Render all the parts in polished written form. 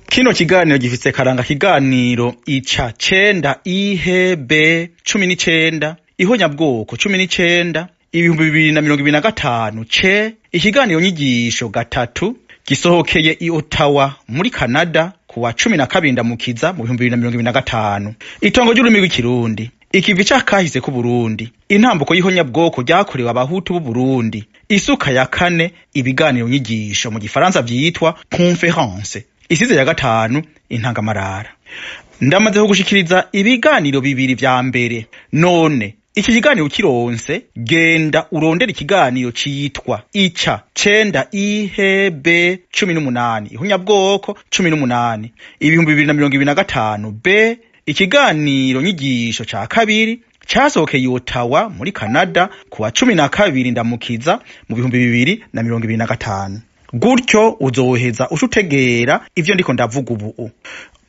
Kino kiganiro gifise karanga kiganiro ica 9 IHB 19 ihonyabwoko 19 2025 C, ikiganiro nyigisho gatatu gisohokeye i Ottawa muri Canada kuwa 12 Ndamukiza mu 2025. Itongo ry'ururimi rw'Ikirundi, ikivi c'akahise ku Burundi, intambuko y'ihonyabwoko ryakorewe abahutu b'u Burundi, isuka ya kane, ibiganiro nyigisho mu gifaransa vyitwa conférence, isize ya gatanu, intangamarara. Ndamaze kugushikiriza ibiganiro bibiri vya mbere. None iki kiganiro kironse, genda urondera ikiganiro citwa ica 9 IHB 18 ihunyabwoko 18 2025 B, ikiganiro nyigisho ca kabiri casohokeye Ottawa muri Canada kuwa 12 Ndamukiza mu 2025. Gutyo uzoheza ucutegera ivyo ndiko ndavuga ubu.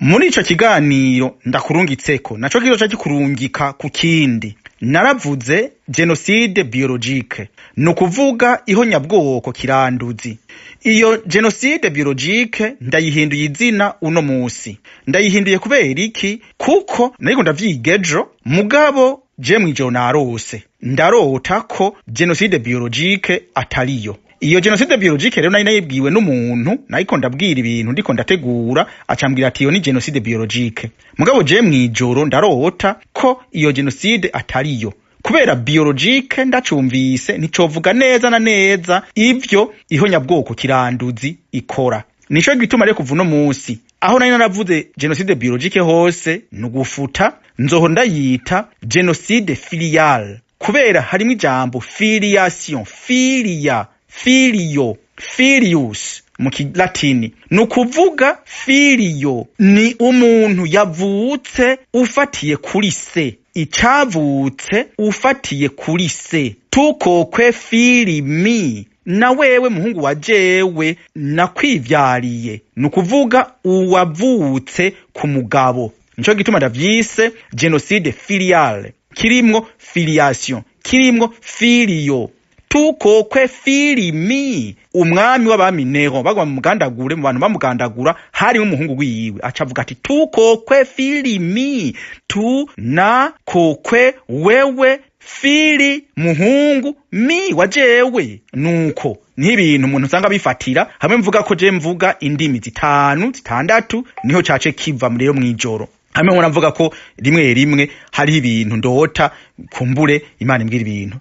Muri ico kiganiro ndakurungitseko, naco kizoca kikurungika ku kindi. Naravuze génocide biologique, ni ukuvuga ihonyabwoko kiranduzi. Iyo génocide biologique ndayihinduye izina uno musi. Ndayihinduye kubera iki? Kuko nariko ndavyiga ejo, mugabo je mwijoro narose ndarota ko génocide biologique atariyo. Iyo génocide biologique rero nari nayibwiwe n'umuntu nariko ndabwira ibintu ndiko ndategura, acambwira ati iyo ni génocide biologique. Mugabo je mwijoro ndarota ko iyo génocide atariyo, kubera biologique ndacumvise nticovuga neza na neza ivyo ihonyabwoko kiranduzi ikora. Nico gituma rero kuva uno musi aho nari naravuze génocide biologique hose nugufuta, nzoho ndayita génocide filiale, kubera harimo ijambo filiation, filia, filio, filius mu Kilatini. Ni ukuvuga filio ni umuntu yavutse ufatiye kuri se, icavutse ufatiye kuri se. Tu quoque fili mi, na wewe muhungu wa jewe nakwivyariye, ni ukuvuga uwavutse ku mugabo. Nico gituma ndavyise génocide filiale, kirimwo filiation, kirimwo filio, tu quoque fili mi. Umwami w'abami Nero bagwa mugandagure, mu bantu bamugandagura harimo umuhungu wiwe, acavuga ati tu quoque fili mi, tu na quoque wewe, fili muhungu, mi wa jewe. Nuko niho ibintu umuntu usanga bifatira hamwe. Mvuga ko je mvuga indimi zitanu zitandatu, niho cace kiva rero mwijoro hamwe nkora mvuga ko rimwe rimwe hariho ibintu ndota, kumbure Imana imbwira ibintu.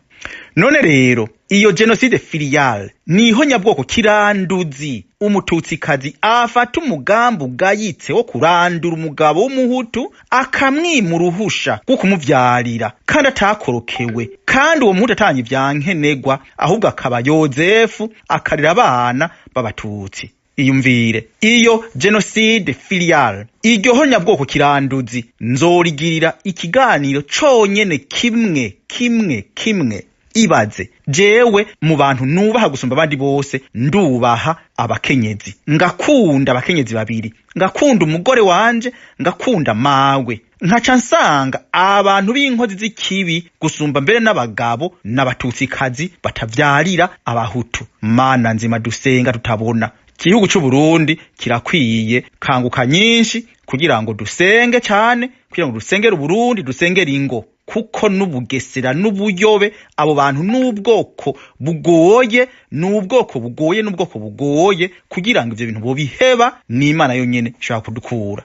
None rero iyo génocide filiale ni ihonyabwoko kiranduzi. Umututsikazi afata umugambi ugayitse wo kurandura umugabo w'umuhutu, akamwima uruhusha rwo kumuvyarira kandi atakorokewe, kandi uwo muhutu atanye ivyankenegwa, ahubwo akaba Yozefu akarera abana b'abatutsi. Iyumvire iyo génocide filiale, iryo honyabwoko kiranduzi, nzorigirira ikiganiro conyene kimwe kimwe kimwe. Ibaze, jewe mu bantu nubaha gusumba abandi bose ndubaha abakenyezi, ngakunda abakenyezi babiri, ngakunda umugore wanje, ngakunda mawe. Nkaca nsanga abantu b'inkozi z'ikibi gusumba mbere n'abagabo n'abatutsikazi batavyarira abahutu. Mana nzima dusenga tutabona, igihugu c'u Burundi kirakwiye kanguka nyinshi kugira ngo dusenge cyane, kugira ngo dusengere Uburundi, dusengere ingo, kuko n'ubugesera n'ubuyobe abo bantu n'ubwoko bugoye, n'ubwoko bugoye, n'ubwoko bugoye kugira ngo ivyo bintu bobiheba. N'Imana yonyene ishobora kudukura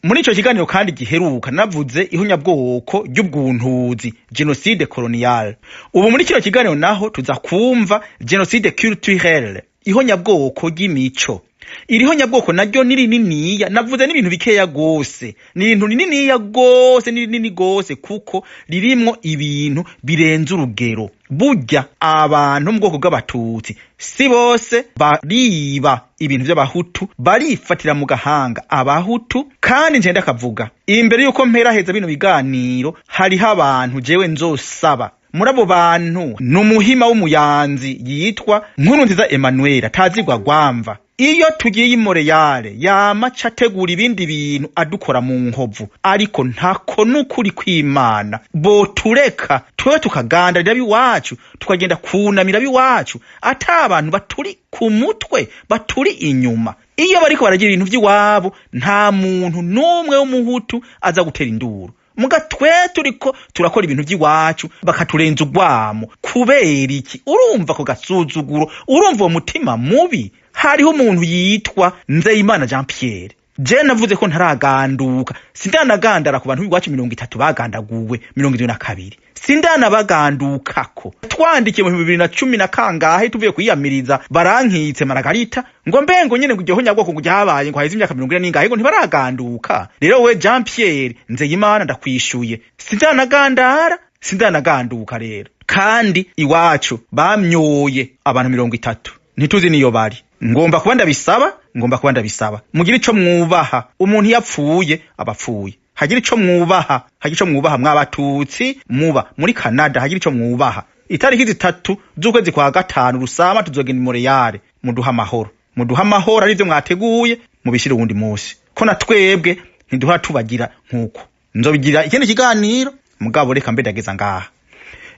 muri ico kiganiro. Kandi giheruka navuze ihunyabwoko ry'ubwuntuzi, génocide coloniale. Ubu muri kino kiganiro naho tuza kumva génocide culturelle, ihonyabwoko ry'imico. Iri honyabwoko naryo ni rininiya, navuze n'ibintu bikeya gose, ni ibintu rininiya gose, ni rinini gose, kuko ririmwo ibintu birenze urugero. Burya abantu mu bwoko bw'abatutsi si bose bariba ibintu by'abahutu, barifatira mu gahanga abahutu. Kandi nje ndakavuga imbere yuko mperaheza bino biganiro, hariho abantu jewe nzosaba. Muri abo bantu ni umuhima w'umuyanzi yitwa Nkurunziza Emmanuel atazigwa gwamva. Iyo tugiye i Montreal yama aca ategura ibindi bintu adukora mu nkovu, ariko ntako n'ukuri kw'Imana botureka twe tukagandarira abiwacu, tukagenda kunamira abiwacu, ata abantu baturi ku mutwe baturi inyuma. Iyo bariko baragira ibintu vy'iwabo, nta muntu n'umwe w'umuhutu aza gutera induru. Muga twe turiko turakora ibintu vy'iwacu bakaturenza urwamo. Kubera iki? Urumva ko gasuzuguro, urumva uwo mutima mubi. Hariho umuntu yitwa Nzeyimana Jean Pierre. Je navuze ko ntaraganduka, sindanagandara ku bantu b'iwacu 30 bagandaguwe 72, sindanabagandukako. Twandikiye mu 2010 na kangahe tuvuye kwiyamiriza, barankitse Maragarita ngo mbengo nyene ngo iryo honyabwoko ngo ryabaye ngo haheze imyaka 40 n'ingahe ngo ntibaraganduka. Rero we Jean Pierre Nzeyimana ndakwishuye, sindanagandara, sindanaganduka rero. Kandi iwacu bamyoye abantu 30, ntituzi niyo bari. Ngomba kuba ndabisaba, ngomba kuba ndabisaba, mugire ico mwubaha. Umuntu yapfuye abapfuye, hagira ico mwubaha, hagira ico mwubaha mwabatutsi muba muri Canada, hagira ico mwubaha. Itariki 3 z'ukwezi kwa 5 rusama tuzogenda i Montreal, muduha amahoro, muduha amahoro. Arivyo mwateguye mubishire uwundi munsi, ko na twebwe ntiduhora tubagira nkuko. Nzobigira ikindi kiganiro, mugabo reka mbe ndageza ngaha.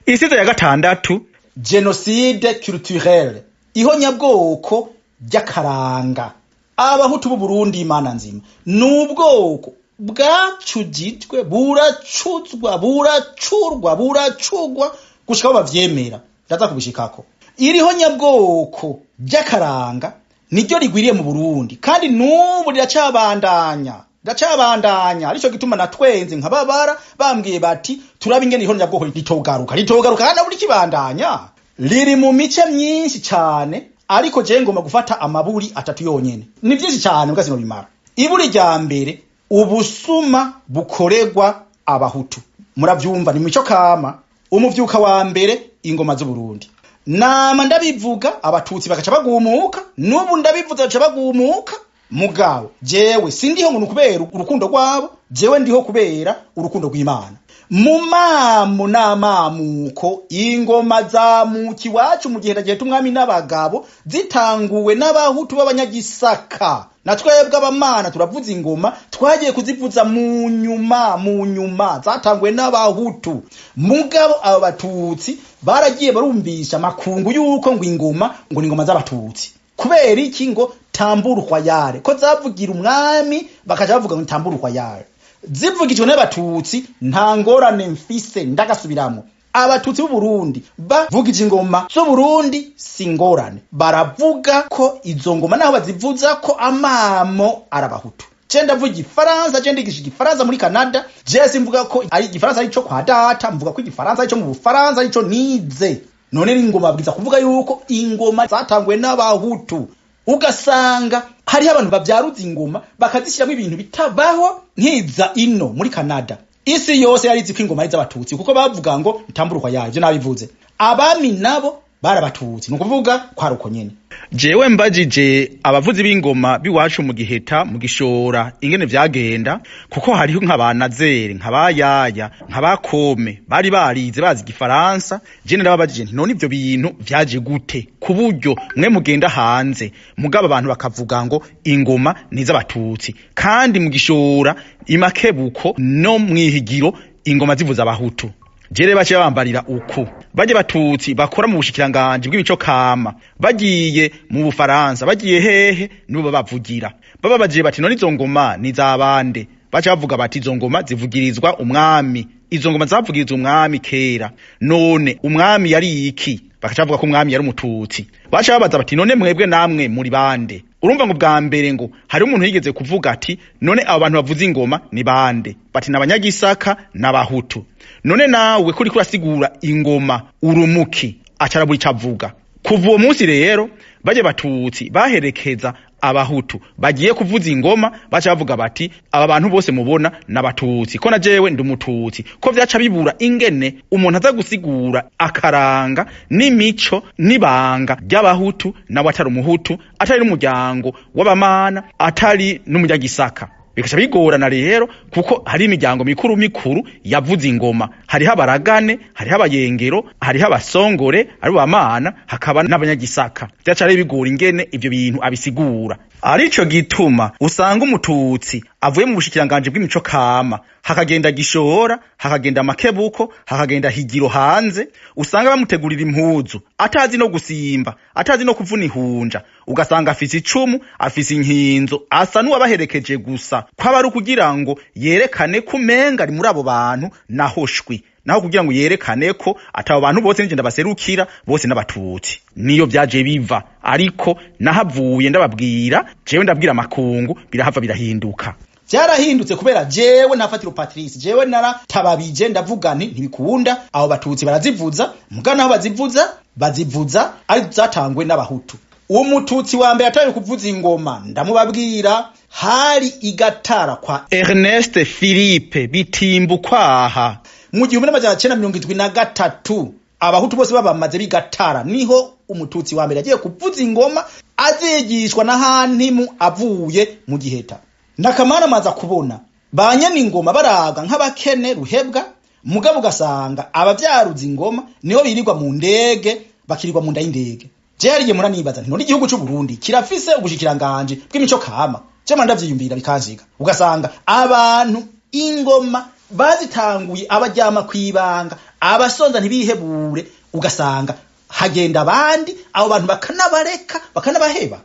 Isizo ya 6, genocide culturelle, ihonyabwoko ry'akaranga. Abahutu b'u Burundi, Imana nzima, n'ubwoko bwacujijwe, buracuzwa, buracurwa, buracugwa gushika aho bavyemera. Ndaza kubishikako. Iriho nyabwoko ry'akaranga niryo rigwiriye mu Burundi, kandi n'ubu riracabandanya, riracabandanya. Arico gituma natwenze nkababara bambwiye bati turabe ingene iriho nyabwoko ritogaruka, ritogaruka kandi buri kibandanya. Riri mu mice myinshi cane, ariko je ngomba gufata amaburi 3 yonyene. Ni vyinshi cane mbwa sinobimara. Iburi rya mbere, ubusuma bukorerwa abahutu. Muravyumva ni mico kama. Umuvyuka wa mbere, ingoma z'u Burundi. Nama ndabivuga abatutsi bagaca bagumuka, n'ubu ndabivuze bagaca bagumuka. Mugabo jewe sindiho ngo nukubera urukundo rwabo, jewe ndiho kubera urukundo rw'Imana. Mu mamu n'amamuko, ingoma za muki wacu mu gihe ndagiye tumwami n'abagabo zitanguwe n'abahutu b'abanyagisaka. Na twebwe abamana turavuza ingoma, twagiye kuzivuza mu nyuma, mu nyuma zatanguwe n'abahutu. Mugabo aba batutsi baragiye barumvisha makungu yuko ngo ingoma ngo ni ingoma z'abatutsi. Kubera iki? Ngo tamburu royale, ko zavugira umwami bakaja bavuga ngo tamburu royale. Zivugijwe n'abatutsi nta ngorane mfise, ndagasubiramo. Abatutsi b'u Burundi bavugije ingoma z'u Burundi si ngorane, baravuga ko izo ngoma naho bazivuza ko amamo arabahutu. Je ndavuga igifaransa, je ndigisha igifaransa muri Canada, je simvuga ko ari igifaransa ari ico kwa data, mvuga ko igifaransa ari ico mu Bufaransa, ari ico nize. None n'ingoma babwiza kuvuga yuko ingoma zatanguwe n'abahutu. Ugasanga hariho abantu babyaruza ingoma bakazishyiramo ibintu bitabaho. Nkiza ino muri Canada, isi yose yari izi ko ingoma ari iz'abatutsi, kuko bavuga ngo itamburukwa yayo. Ivyo nabivuze, abami nabo barabatutsi, ni ukuvuga kwari uko nyene. Jewe mbajije abavuzi b'ingoma biwacu mu Giheta, mu Gishora, ingene vyagenda, kuko hariho nk'abanazere, nk'abayaya, nk'abakome bari barize bazi igifaransa. Je narababajije nti none ivyo bintu vyaje gute ku buryo mwe mugenda hanze mugabo abantu bakavuga ngo ingoma ni iz'abatutsi, kandi mu Gishora, imakebuko no mwihigiro ingoma zivuza abahutu? Jere bace bambarira uku baje batutsi bakora mu bushikiranganje bw'imico kama, bagiye mu Bufaransa, bagiye hehe, nibo babavugira. Bababaje bati none izo ngoma ni zabande? Baca bavuga bati izo ngoma zivugirizwa umwami, izo ngoma zavugirizwa umwami kera. None umwami yari iki? Bakaca bavuga ko umwami yari umututsi. Baca babaza bati none mwebwe namwe muri bande? Urumva ngo bwa mbere ngo hari umuntu yigeze kuvuga ati none abo bantu bavuza ingoma ni bande? Bati n'abanyagisaka n'abahutu. None nawe kuri kurasigura ingoma urumuki? Acarabura ico avuga. Kuva uwo munsi rero baje batutsi baherekeza abahutu bagiye kuvuza ingoma baca bavuga bati aba bantu bose mubona n'abatutsi, ko na jewe ndi umututsi. Ko vyaca bibura ingene umuntu aza gusigura akaranga n'imico n'ibanga ry'abahutu, nawe atari umuhutu, atari n'umuryango w'abamana, atari n'umunyagisaka. Bikaca bigorana rero, kuko hari imiryango mikuru mikuru yavuze ingoma. Hariho abaragane, hariho abayengero, hariho abasongore ari bamana, hakaba n'abanyagisaka. Vyaca rero bigora ingene ivyo bintu abisigura. Arico gituma usanga umututsi avuye mu bushikiranganje bw'imico kama, hakagenda Gishora, hakagenda Makebuko, hakagenda Higiro hanze, usanga bamutegurira impuzu atazi no gusimba, atazi no kuvuna ihunja, ugasanga afise icumu, afise inkinzo, asa n'uwabaherekeje gusa, kwaba ari ukugira ngo yerekane ko umenga ari muri abo bantu nahoshwi, naho kugira ngo yerekane ko atabo bantu bose nije ndabaserukira bose n'abatutsi. Niyo vyaje biva, ariko nahavuye ndababwira, jewe ndabwira amakungu, birahava birahinduka. Vyarahindutse kubera jewe Ntafatiro Patrice, jewe naratababije ndavuga nti ntibikunda, abo batutsi barazivuza, mugana aho bazivuza bazivuza ari zatangwe n'abahutu. Umututsi wa mbere ataye kuvuza ingoma ndamubabwira hari igatara kwa Ernest Philippe Bitimbukwaha mu 1973, abahutu bose babamaze bigatara, niho umututsi wa mbere agiye kuvuza ingoma azigishwa na Hantimu avuye mu Giheta. Nakamana amaza kubona banyene ingoma baraga nk'abakene ruhebwa, mugabo ugasanga abavyaruza ingoma niho birirwa mu ndege, bakirirwa mu nda y'indege. Je hariye muranibaza nti none igihugu c'u Burundi kirafise ubushikiranganje bw'imico kama? Je ndavyiyumvira bikanziga, ugasanga abantu ingoma bazitanguye abaryama kwibanga, abasonza ntibihebure, ugasanga hagenda abandi, abo bantu bakanabareka bakanabaheba.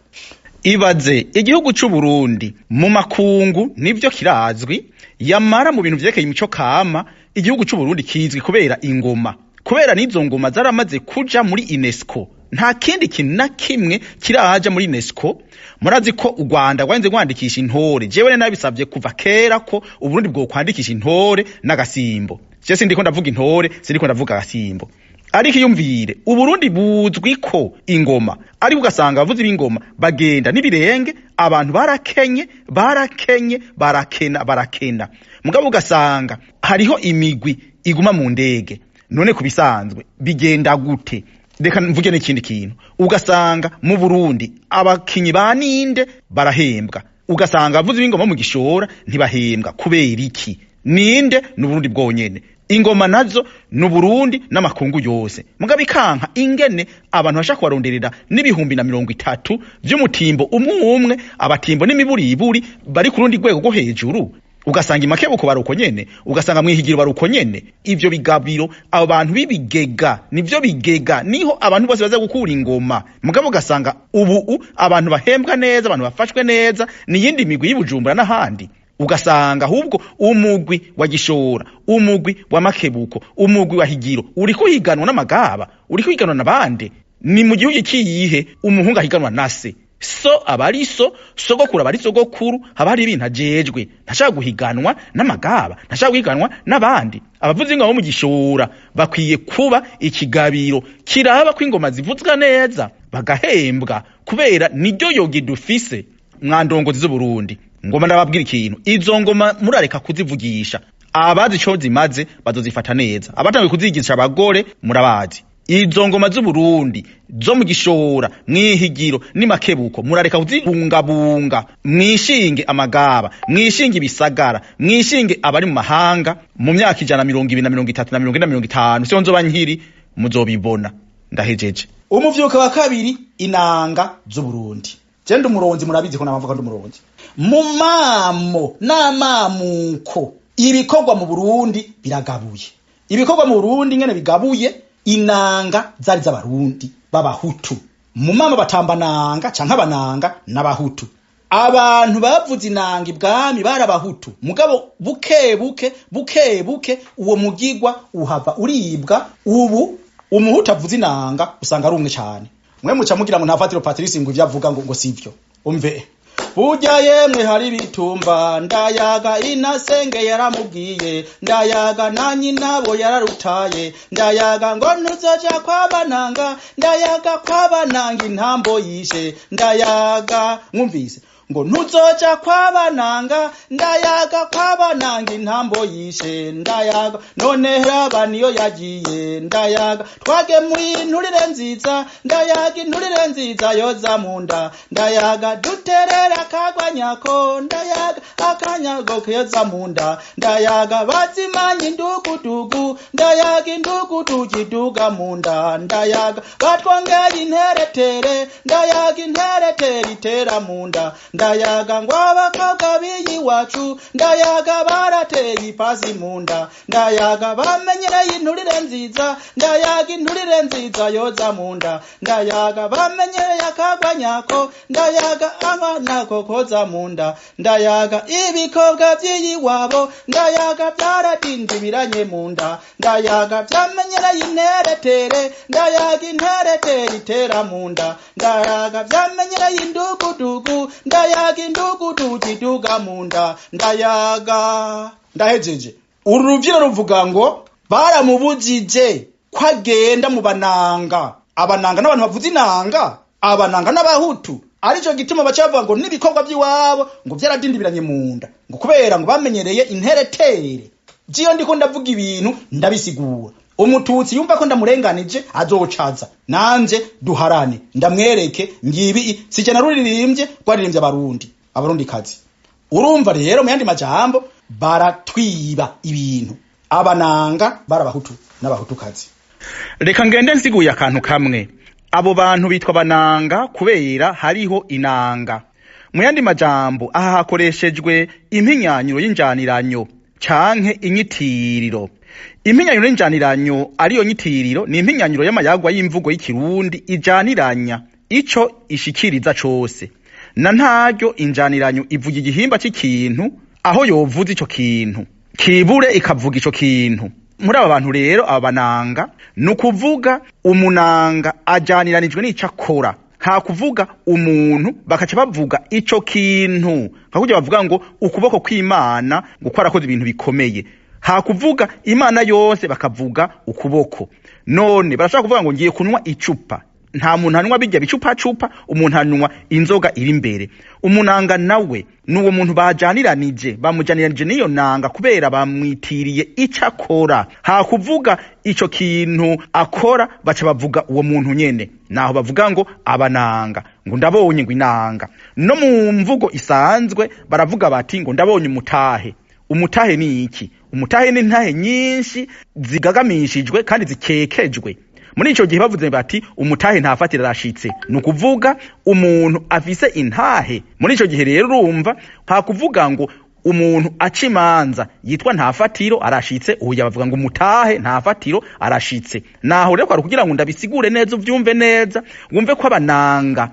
Ibaze igihugu c'u Burundi mu makungu nivyo kirazwi, yamara mu bintu vyerekeye imico kama igihugu c'u Burundi kizwi kubera ingoma, kubera n'izo ngoma zaramaze kuja muri UNESCO. Nta kindi kintu na kimwe kiraja muri UNESCO. Murazi ko u Rwanda rwanze kwandikisha intore, jewe nabisavye kuva kera ko Uburundi bwo kwandikisha intore n'agasimbo. Je sindiko ndavuga intore, sindiko ndavuga agasimbo, ariko iyumvire Uburundi buzwi ko ingoma, ariko ugasanga abavuzi b'ingoma bagenda n'ibirenge, abantu barakenye barakenye barakena barakena, mugabo ugasanga hariho imigwi iguma mu ndege. None kubisanzwe bigenda gute? Reka mvuge n'ikindi kintu, ugasanga mu Burundi abakinyi ba ninde barahembwa, ugasanga abavuzi b'ingoma mu Gishora ntibahembwa. Kubera iki? Ninde ni Burundi bwonyene, ingoma nazo ni Burundi n'amakungu yose. Mugabo ikanka ingene abantu bashaka kubaronderera n'ibihumbi na 30 vy'umutimbo umwe umwe, abatimbo n'imiburiburi bari ku rundi rwego rwo hejuru, ugasanga imakebuko baruko nyene, ugasanga mwihigiro baruko nyene. Ivyo bigabiro abo bantu b'ibigega nivyo bigega, niho abantu bose baza gukura ingoma. Mugabo ugasanga ubu abantu bahembwa neza, abantu bafashwe neza ni yindi migwi y'Ibujumbura n'ahandi. Ugasanga ahubwo umugwi wa Gishora, umugwi wa Makebuko, umugwi wa Higiro uriko higanwa n'amagaba, uriko higanwa n'abandi. Ni mu gihugu kiyihe umuhungu ahiganwa na se? So abari so, sogokuru abari sogokuru, haba hari ibintu ajejwe, ntashaka guhiganwa n'amagaba, ntashaka guhiganwa n'abandi. Abavuzi ingoma bo mu Gishora bakwiye kuba ikigabiro kiraba ko ingoma zivuzwa neza bagahembwa, kubera niryo yogi dufise. Mwandongozi z'Uburundi, ngoma ndababwira ikintu, izo ngoma murareka kuzivugisha, abazi ico zimaze bazozifata neza, abatanguye kuzigisha abagore murabazi. Izo ngoma z'Uburundi zo mu Gishora, mwihigiro n'imakebuko murareka kuzibungabunga, mwishinge amagaba, mwishinge ibisagara, mwishinge abari mu mahanga. Mu myaka 120 na 30 na 40 na 50 siyo nzoba nkiri, muzobibona. Ndahejeje. Umuvyuka wa kabiri, inanga z'Uburundi. Je ndi umuronzi, murabizi ko namavuga ndi umuronzi. Mu mamo n'amamuko ibikorwa mu Burundi biragabuye. Ibikorwa mu Burundi ngene bigabuye, inanga zari z'abarundi b'abahutu. Mu mama batambananga canke abananga n'abahutu. Abantu bavuze inanga ibwami bari abahutu, mugabo buke buke buke buke uwo mugigwa uhava uribwa. Ubu umuhutu avuze inanga usanga ari umwe cane. Mwe muca mugira ngo Ntafatiro Patrice ngo ivyo avuga ngo sivyo. Umve burya yemwe hari bitumba, ndayaga inasenge yaramubwiye, ndayaga na nyinabo yararutaye, ndayaga ngo ntuzoja kwabananga, ndayaga kwabananga intambo yishe, ndayaga mwumvise Ngo ntuzoja kwabananga, ndayaga kwabananga intambo yishe, ndayaga none raba niyo yagiye, ndayaga twagemuye inturire nziza, ndayaga inturire nziza yoza munda, ndayaga duterera akagwa nyako, ndayaga akanyago keza munda, ndayaga bazimanye indugudugu, ndayaga indugudugu iduga munda, ndayaga batwongeye interetere, ndayaga interetere itera munda, ndayaga ngo abakobwa b'iyiwacu, ndayaga barateye ipasi munda, ndayaga bamenyereye inturire nziza, ndayaga inturire nziza yoza munda, ndayaga bamenyereye akagwa nyako, ndayaga abanako koza munda, ndayaga ibikobwa by'iyiwabo, ndayaga byaradindibiranye munda, ndayaga byamenyereye interetere, ndayaga interetere itera munda, ndayaga byamenyereye indugudugu, ndayaga indugudugu iduga munda, ndayaga. Ndahejeje. Uru rubyino ruvuga ngo baramubujije ko agenda mu bananga. Abananga n'abantu bavuza inanga, abananga n'abahutu. Arico gituma baca bavuga ngo n'ibikorwa by'iwabo ngo byaradindibiranye munda, ngo kubera ngo bamenyereye interetere. Jiyo ndiko ndavuga ibintu ndabisigura. Umututsi yumva ko ndamurenganije azocaza, nanje duharane ndamwereke ngibi sije naruririmbye rwaririmbye abarundi, abarundi kazi. Urumva rero mu yandi majambo baratwiba ibintu. Abananga barabahutu n'abahutukazi. Reka ngende nsiguye akantu kamwe. Abo bantu bitwa bananga kubera hariho inanga. Mu yandi majambo aha hakoreshejwe impinyanyuro y'injaniranyo canke inyitiriro. Impinyanyuro y'injaniranyo ariyo nyitiriro ni impinyanyuro y'amayagwa y'imvugo y'ikirundi ijaniranya ico ishikiriza cose. Na ntaryo injaniranyo ivuga igihimba c'ikintu aho yovuza ico kintu, kibure ikavuga ico kintu. Muri aba bantu rero aba bananga ni ukuvuga umunanga ajaniranijwe n'ico akora, nta kuvuga umuntu bakaca bavuga ico kintu, nka kurya bavuga ngo ukuboko kw'Imana ngo kwarakoze ibintu bikomeye, ha kuvuga Imana yose bakavuga ukuboko. None barashaka kuvuga ngo ngiye kunywa icupa, nta muntu anywa bijya bicupa cupa, umuntu anywa inzoga iri imbere. Umunanga nawe nuwo muntu bajaniranije, bamujaniranije n'iyo nanga kubera bamwitiriye ico akora. Ha kuvuga ico kintu akora baca bavuga uwo muntu nyene. Naho bavuga ngo abananga, ngo ndabonye ngo inanga. No mu mvugo isanzwe baravuga bati ngo ndabonye umutahe. Umutahe ni iki? Umutahe ni intahe nyinshi zigagamishijwe kandi zikekejwe. Muri ico gihe bavuze bati umutahe ntafatira arashitse, ni ukuvuga umuntu afise intahe. Muri ico gihe rero urumva nta kuvuga ngo umuntu aca imanza yitwa ntafatiro arashitse, oya bavuga ngo umutahe ntafatiro arashitse. Naho rero kwari kugira ngo ndabisigure neza uvyumve neza, wumve ko abananga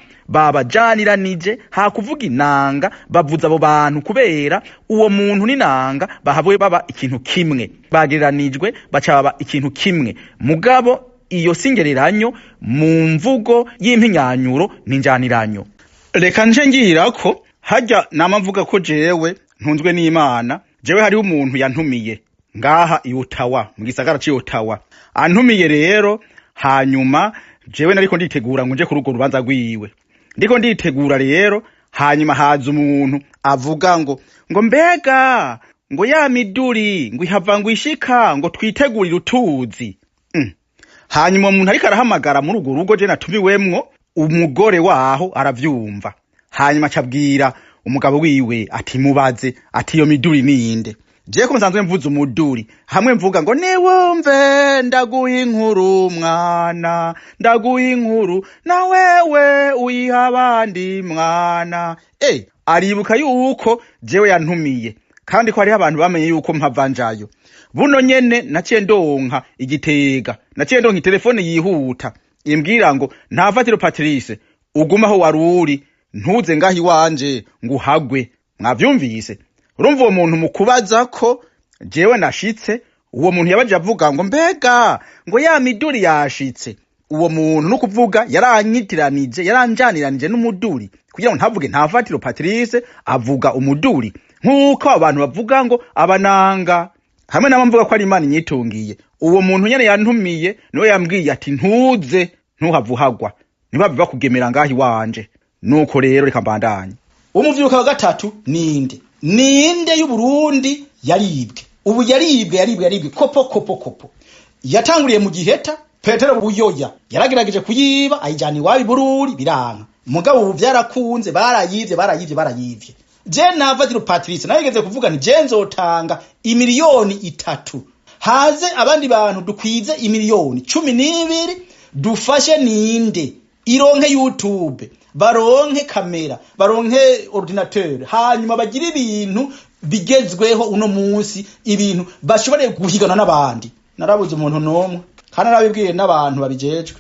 babajaniranije, ha kuvuga inanga bavuza abo bantu kubera uwo muntu n'inanga bahavuye baba ikintu kimwe, bagereranijwe baca baba ikintu kimwe. Mugabo iyo singereranyo mu mvugo y'impinyanyuro n'injaniranyo. Reka nje ngirako hajya nama mvuga ko jewe ntunzwe n'Imana. Jewe hariho umuntu yantumiye ngaha i Ottawa, mu gisagara c'i Ottawa. Antumiye rero, hanyuma jewe nariko nditegura ngo nje kuri urwo rubanza rwiwe. Ndiko nditegura rero, hanyuma haza umuntu avuga ngo mbega ngo ya miduri ngo ihava ngo ishika ngo twitegurire utuzi. Hanyuma umuntu ariko arahamagara muri urwo rugo je natumiwemwo, umugore waho aravyumva. Hanyuma acabwira umugabo wiwe ati mubaze ati iyo miduri ninde. Je ko musanzwe mvuza umuduri, hamwe mvuga ngo niwumve ndaguha inkuru mwana, ndaguha inkuru na wewe uyiha abandi mwana. Aribuka yuko jewe yantumiye, kandi ko hariho abantu bamenye yuko mpava njayo. Buno nyene naciye ndonka igitega, naciye ndonka telefone yihuta imbwira ngo ntafatiro Patrice, uguma aho waruri ntuze ngaho iwanje ngo uhagwe. Mwavyumvise? Urumva uwo muntu mukubaza ko jewe nashitse, uwo muntu yabaje avuga ngo mbega ngo ya miduri yashitse. Uwo muntu nukuvuga yaranyitiranije, yaranjaniranije n'umuduri kugira ngo ntavuge ntafatiro Patrice, avuga umuduri nkuko abantu bavuga ngo abananga. Hamwe nabo mvuga ko ari Imana inyitungiye. Uwo muntu nyene yantumiye niwe yambwiye ati ntuze ntuhavuhagwa, ntibave bakugemera ngaho iwanje. Nuko rero reka mbandanye. Umuvyuka wa gatatu ninde? Ninde y'Uburundi yaribwe. Ubu yaribwe, yaribwe, yaribwe kopo kopo kopo. Yatanguriye mu Giheta, Petero Buyoya yaragerageje kuyiba ayijana iwabo Bururi, biranka. Mugabo ubu byarakunze, barayivye, barayivye, barayivye. Je Ntafatiro Patrice nageze kuvuga nti je nzotanga 3 miliyoni, haze abandi bantu dukwize 12 miliyoni, dufashe ninde ironke YouTube, baronke kamera, baronke ordinateur, hanyuma bagire ibintu bigezweho uno munsi, ibintu bashobore guhigana n'abandi. Narabuze umuntu n'umwe, kandi narabibwiye n'abantu babijejwe.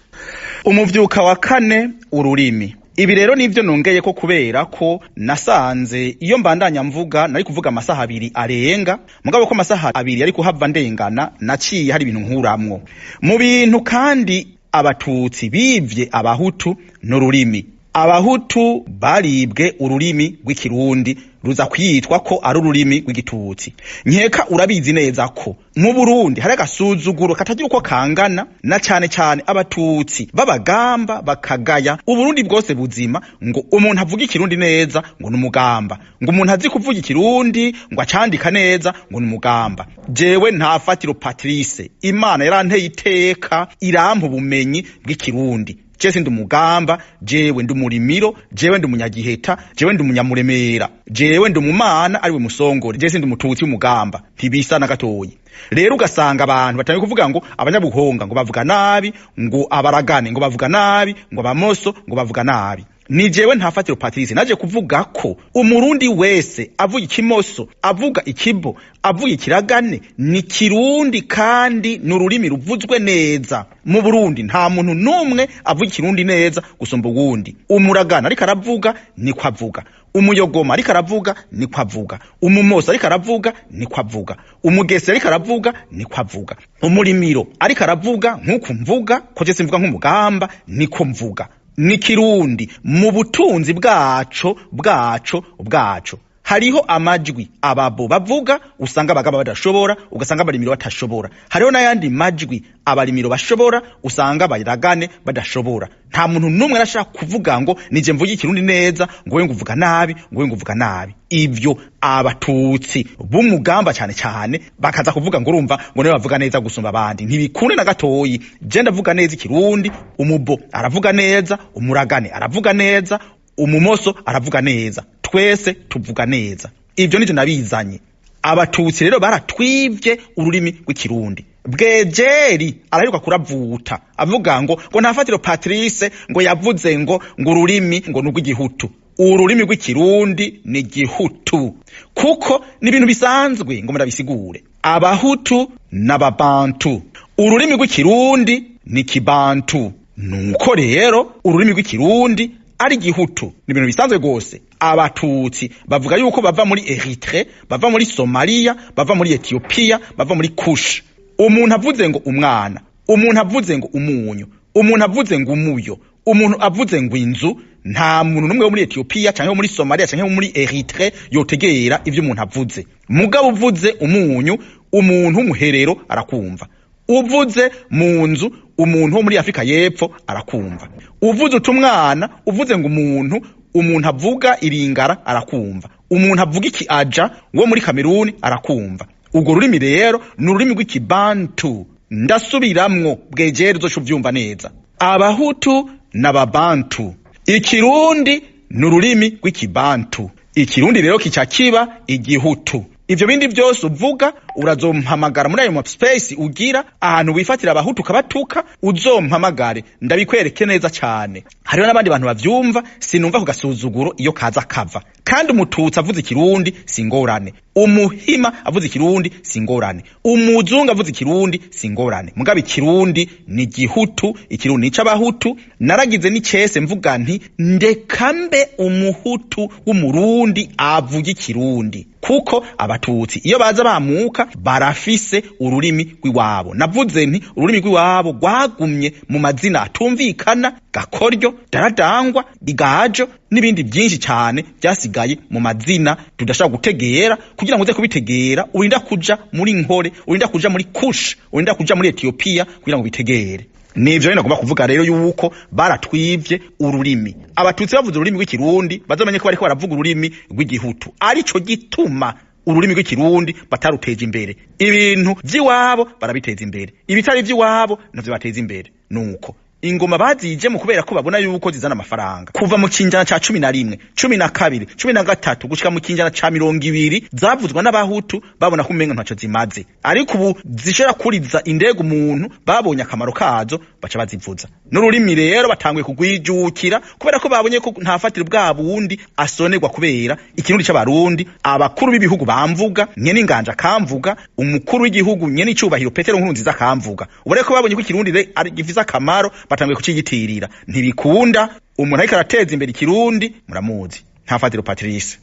Umuvyuka wa kane, ururimi. Ibi rero nivyo nongeye ko kubera ko nasanze iyo mbandanya mvuga nari kuvuga amasaha 2 arenga, mugabo ko amasaha 2 yari kuhava ndengana, naciye hari ibintu nkuramwo mu bintu. Kandi abatutsi bivye abahutu n'ururimi. Abahutu baribwe ururimi rw'ikirundi, ruza kwitwa ko ari ururimi rw'igitutsi. Nkeka urabizi neza ko mu Burundi hari agasuzuguro katagira uko kangana, na cane cane abatutsi b'abagamba bakagaya Uburundi bwose buzima, ngo umuntu avuga ikirundi neza ngo n'umugamba, ngo umuntu azi kuvuga ikirundi ngo acandika neza ngo n'umugamba. Jewe Ntafatiro Patrice, Imana yaranteye iteka, irampa ubumenyi bw'ikirundi. Je sindi umugamba, jewe ndi umurimiro, jewe ndi umunyagiheta, jewe ndi umunyamuremera, jewe ndi umumana ariwe musongore. Je sindi umututsi w'umugamba, ntibisa na gatoyi. Rero ugasanga abantu batangiye kuvuga ngo abanyabuhonga ngo bavuga nabi, ngo abaragane ngo bavuga nabi, ngo abamoso ngo bavuga nabi. Ni jewe Ntafatiro Patrice naje kuvuga ko umurundi wese avuga ikimoso, avuga ikibo, avuga ikiragane, ni kirundi kandi ni ururimi ruvuzwe neza mu Burundi. Nta muntu n'umwe avuga ikirundi neza gusumba uwundi. Umuragana ariko aravuga niko avuga, umuyogoma ariko aravuga niko avuga, umumoso ariko aravuga niko avuga, umugesi ariko aravuga niko avuga, umurimiro ariko aravuga nk'uku mvuga, ko je simvuga nk'umugamba, niko mvuga. Ni kirundi mu butunzi bwaco bwaco bwaco. Hariho amajwi ababo bavuga usanga abagaba badashobora, ugasanga abarimiro batashobora. Hariho n'ayandi majwi abarimiro bashobora, usanga abayiragane badashobora. Nta muntu n'umwe arashaka kuvuga ngo nije mvuge ikirundi neza, ngo we nguvuga nabi, ngo we nguvuga nabi. Ivyo abatutsi b'umugamba cyane cyane bakaza kuvuga ngo urumva ngo niwe bavuga neza gusumba abandi, ntibikunde na gatoyi. Je ndavuga neza ikirundi, umubo aravuga neza, umuragane aravuga neza, umumoso aravuga neza, twese tuvuga neza. Ivyo nivyo nabizanye. Abatutsi rero baratwivye ururimi rw'ikirundi. Bwejeri araheruka kuravuta avuga ngo Ntafatiro Patrice ngo yavuze ngo ururimi ngo nurw'igihutu. Ururimi rw'ikirundi ni gihutu, kuko ni ibintu bisanzwe ngo murabisigure. Abahutu n'ababantu, ururimi rw'ikirundi ni kibantu. Nuko rero ururimi rw'ikirundi ari gihutu, ni ibintu bisanzwe rwose. Abatutsi bavuga yuko bava muri Eritrea, bava muri Somalia, bava muri Ethiopia, bava muri Kush. Umuntu avuze ngo umwana, umuntu avuze ngo umunyu, umuntu avuze ngo umuyo, umuntu avuze ngo inzu, nta muntu n'umwe wo muri Ethiopia canke wo muri Somalia canke wo muri Eritrea yotegera ivyo umuntu avuze. Mugabo uvuze umunyu, umuntu w'umuherero arakumva. Uvuze mu nzu, umuntu wo muri Afrika y'Epfo arakumva. Uvuze utumwana, uvuze ngo umuntu, umuntu avuga iringara arakumva, umuntu avuga iki aja wo muri Kameruni arakumva. Urwo rurimi rero ni ururimi rw'ikibantu. Ndasubiramwo, bwegere uzoca uvyumva neza: abahutu n'ababantu, ikirundi ni ururimi rw'ikibantu. Ikirundi rero kica kiba igihutu. Ivyo bindi vyose uvuga, urazompamagara muri ayo ma space ugira ahantu wifatira abahutu ukabatuka, uzompamagare ndabikwereke neza cyane. Hariho n'abandi bantu bavyumva, sinumva ku gasuzuguro iyo kaza kava. Kandi umututsi avuze ikirundi singorane, umuhima avuze ikirundi singorane, umuzungu avuze ikirundi singorane, mugabo ikirundi ni gihutu, ikirundi ni c'abahutu. Naragize n'icese mvuga nti ndeka mbe umuhutu w'umurundi avuga ikirundi, kuko abatutsi iyo baza bamuka barafise ururimi rw'iwabo. Navuze nti ururimi rw'iwabo rwagumye mu mazina atumvikana: gakoryo, daradangwa, igajo n'ibindi byinshi cyane byasigaye mu mazina tudashobora gutegera. Kugira ngo uze kubitegera urinda kuja muri Nkore, urinda kuja muri Kush, urinda kuja muri Ethiopia kugira ngo bitegere. Nivyo rero nagomba kuvuga rero yuko baratwivye ururimi. Abatutsi bavuze ururimi rw'ikirundi bazamenye ko bariko baravuga ururimi rw'igihutu, arico gituma ururimi rw'ikirundi bataruteje imbere. Ibintu vy'iwabo barabiteza imbere, ibitari vy'iwabo navyo bateza imbere. Nuko ingoma bazije mu kubera ko babona yuko zizana amafaranga. Kuva mu kinjana ca 11, 12, 13 gushika mu kinjana ca 20 zavuzwa n'abahutu babona ko umenga ntaco zimaze, ariko ubu zishobora kuriza indege umuntu, babonye akamaro kazo baca bazivuza. N'ururimi rero batanguye kugwijukira kubera ko babonye ko nta fatiro bwa bundi asonerwa kubera ikirundi c'abarundi. Abakuru b'ibihugu bamvuga, nyene inganja kamvuga, umukuru w'igihugu nyene icubahiro Petero Nkurunziza kamvuga. Ubu rero ko babonye ko ikirundi ari gifise akamaro batanguye kuciyitirira. Ntibikunda umuntu ariko arateza imbere ikirundi, muramuzi nta fatiro Patrice.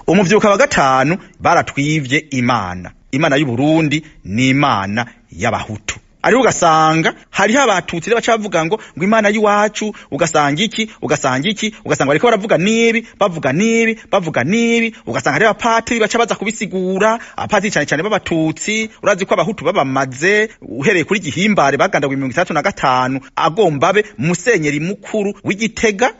Umuvyuka wa gatanu, baratwivye Imana. Imana y'u Burundi ni Imana y'abahutu. Ariko ugasanga hariho abatutsi rero baca bavuga ngo Imana y'iwacu, ugasanga iki, ugasanga iki, ugasanga bariko baravuga nibi, bavuga nibi, bavuga nibi, ugasanga hariho abapatiri baca baza kubisigura, abapatiri cane cane b'abatutsi. Urazi ko abahutu babamaze uhereye kuri Gihimbare bagandaguye 65 agomba abe musenyeri mukuru w'Igitega.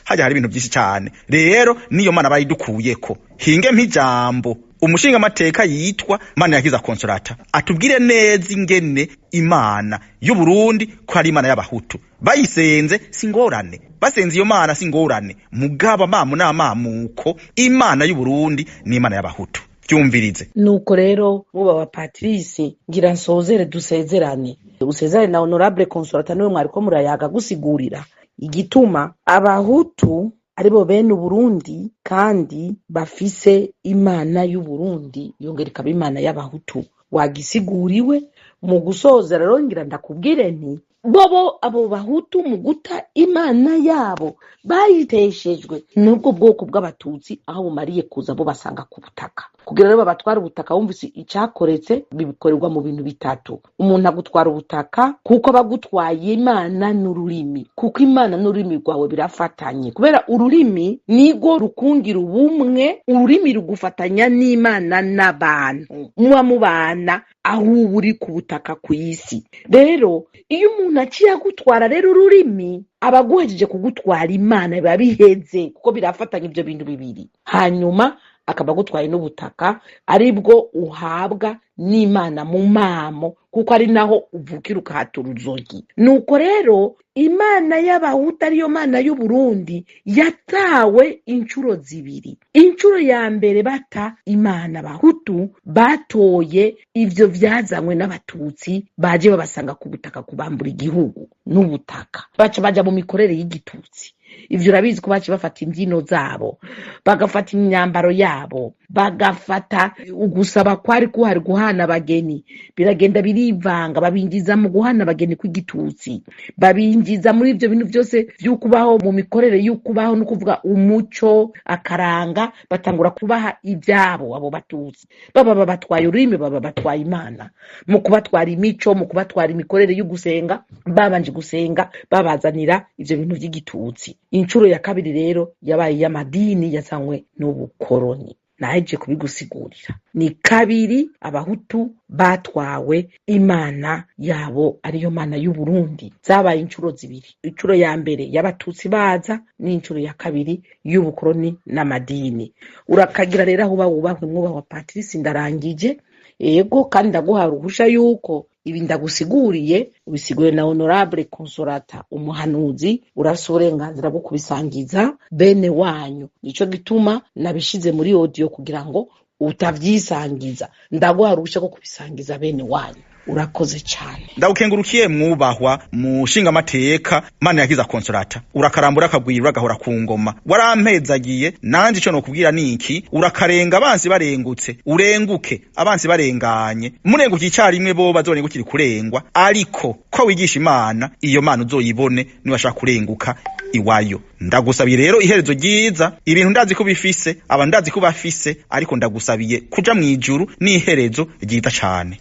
Hajya hari ibintu byinshi cane. Rero niyo mana bayidukuyeko. Hinge mpijambo umushinga amateka yitwa Manirakiza Consolata atubwire neza ingene Imana y'u Burundi ko ari Imana y'abahutu. Bayisenze singorane, basenze iyo mana singorane, mugaba mamu n'amamuko Imana y'u Burundi ni Imana y'abahutu. Byumvirize. Nuko rero muba wa Patrice, ngira nsozere dusezerane, usezerane na honorable Consolata, niwe mwariko murayaga gusigurira igituma abahutu aribo bene Uburundi kandi bafise Imana y'Uburundi yongera ikaba Imana y'abahutu. Wagisiguriwe. Mu gusoza rero ngira ndakubwire nti bobo abo bahutu mu guta Imana yabo bayiteshejwe n'ubwo bwoko bw'abatutsi aho bumariye kuza bo basanga ku butaka, kugira rero babatwara ubutaka. Wumvise icyakoretse, bikorerwa mu bintu bitatu. Umuntu agutwara ubutaka kuko abagutwaye Imana n'ururimi, kuko Imana n'ururimi rwawe birafatanye, kubera ururimi nirwo rukungira ubumwe. Ururimi rugufatanya n'Imana n'abantu muba mubana aho uba uri ku butaka ku isi. Rero iyo umuntu aciye agutwara rero ururimi, aba aguhejeje kugutwara Imana, biba biheze kuko birafatanya ibyo bintu bibiri. Hanyuma akaba agutwaye n'ubutaka, aribwo uhabwa n'Imana mu mamo, kuko ari naho uvukira ukahatura uruzogi. Nuko rero Imana y'abahutu ariyo Mana y'Uburundi yatawe inshuro zibiri. Inshuro ya mbere bata Imana, abahutu batoye ivyo vyazanywe n'abatutsi baje babasanga ku butaka kubambura igihugu n'ubutaka, baca baja mu mikorere y'igitutsi. Ivyo urabizi ko baciye bafata imbyino zabo, bagafata imyambaro yabo, bagafata ugusaba kwari kuhari guhana abageni, biragenda birivanga, babinjiza mu guhana abageni kw'igitutsi, babinjiza muri ivyo bintu byose vy'ukubaho mu mikorere y'ukubaho, no kuvuga umuco akaranga, batangura kubaha ibyabo. Abo batutsi baba babatwaye ururimi, baba batwaye Imana mu kubatwara imico, mu kubatwara imikorere y'ugusenga. Babanje gusenga babazanira ivyo bintu vy'igitutsi. Inshuro ya kabiri rero yabaye iy'amadini yazanywe n'ubukoroni. Naheje kubigusigurira. Ni kabiri abahutu batwawe Imana yabo ariyo Mana y'Uburundi. Zabaye inshuro zibiri: inshuro ya mbere y'abatutsi baza, n'inshuro ya kabiri y'ubukoroni n'amadini. Urakagira rero aho uba wubahwe, mwubahwa Patrice. Ndarangije. Yego, kandi ndaguha uruhusha yuko ibi ndagusiguriye ubisiguriye na honorable Consolata umuhanuzi, urafise uburenganzira bwo kubisangiza bene wanyu. Nico gituma nabishize muri audio kugira ngo utavyisangiza. Ndaguha uruhusha rwo kubisangiza bene wanyu. Urakoze cyane. Ndagukengurukiye mwubahwa mushinga amateka Manirakiza Consolata. Urakarambura akagwira, uragahora ku ngoma. Warampezagiye. Nanje ico nokubwira niki: urakarenga abansi barengutse, urenguke abansi barenganye, murengukiye icarimwe bo bazorengukira kurengwa. Ariko ko wigisha Imana, iyo Mana uzoyibone niwashaka kurenguka iwayo. Ndagusabiye rero iherezo ryiza. Ibintu ndazi ko bifise aba, ndazi ko bafise, ariko ndagusabiye kuja mw'ijuru n'iherezo ryiza cane.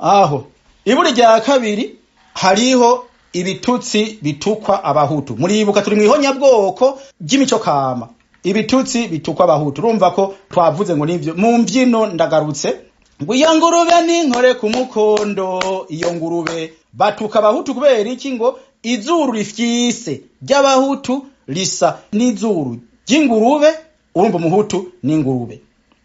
Aho iburi rya kabiri hariho ibitutsi bitukwa abahutu. Muribuka turi mw'ihonyabwoko ry'imico kama, ibitutsi bitukwa abahutu. Urumva ko twavuze ngo nivyo mu mbyino. Ndagarutse Ngo iyo ngurube n'inkore ku mukondo. Iyo ngurube batuka Abahutu kubera iki? Ngo izuru rifyise ry'Abahutu risa n'izuru ry'ingurube. Urumva, Umuhutu n'ingurube.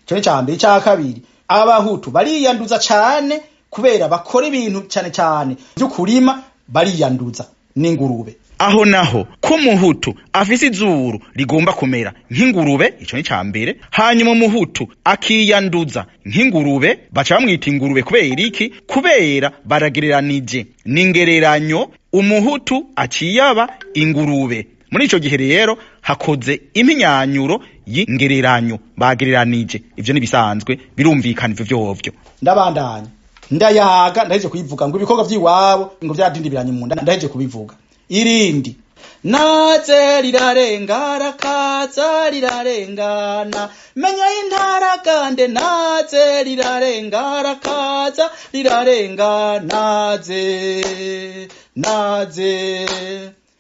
Ico ni ca mbere. Ica kabiri, Abahutu bariyanduza cane kubera bakora ibintu cane cane vy'ukurima, bariyanduza n'ingurube. Aho naho ko Umuhutu afise izuru rigomba kumera nk'ingurube, ico ni ca mbere. Hanyuma Umuhutu akiyanduza nk'ingurube, baca bamwita ingurube. Kubera iki? Kubera baragereranije, n'ingereranyo, Umuhutu aciyaba ingurube. Muri ico gihe rero hakoze impinyanyuro y'ingereranyo, bagereranije. Ivyo nibisanzwe, birumvikana ivyo vyovyo. Ndabandanya, ndayaga, ndaheje kubivuga ngo ibikorwa vy'iwabo ngo vyadindibiranye mu nda, ndaheje kubivuga. Irindi naze rirarenga, rakaza rirarengana, menya intaragande, naze rirarenga, rakaza rirarenga, naze naze.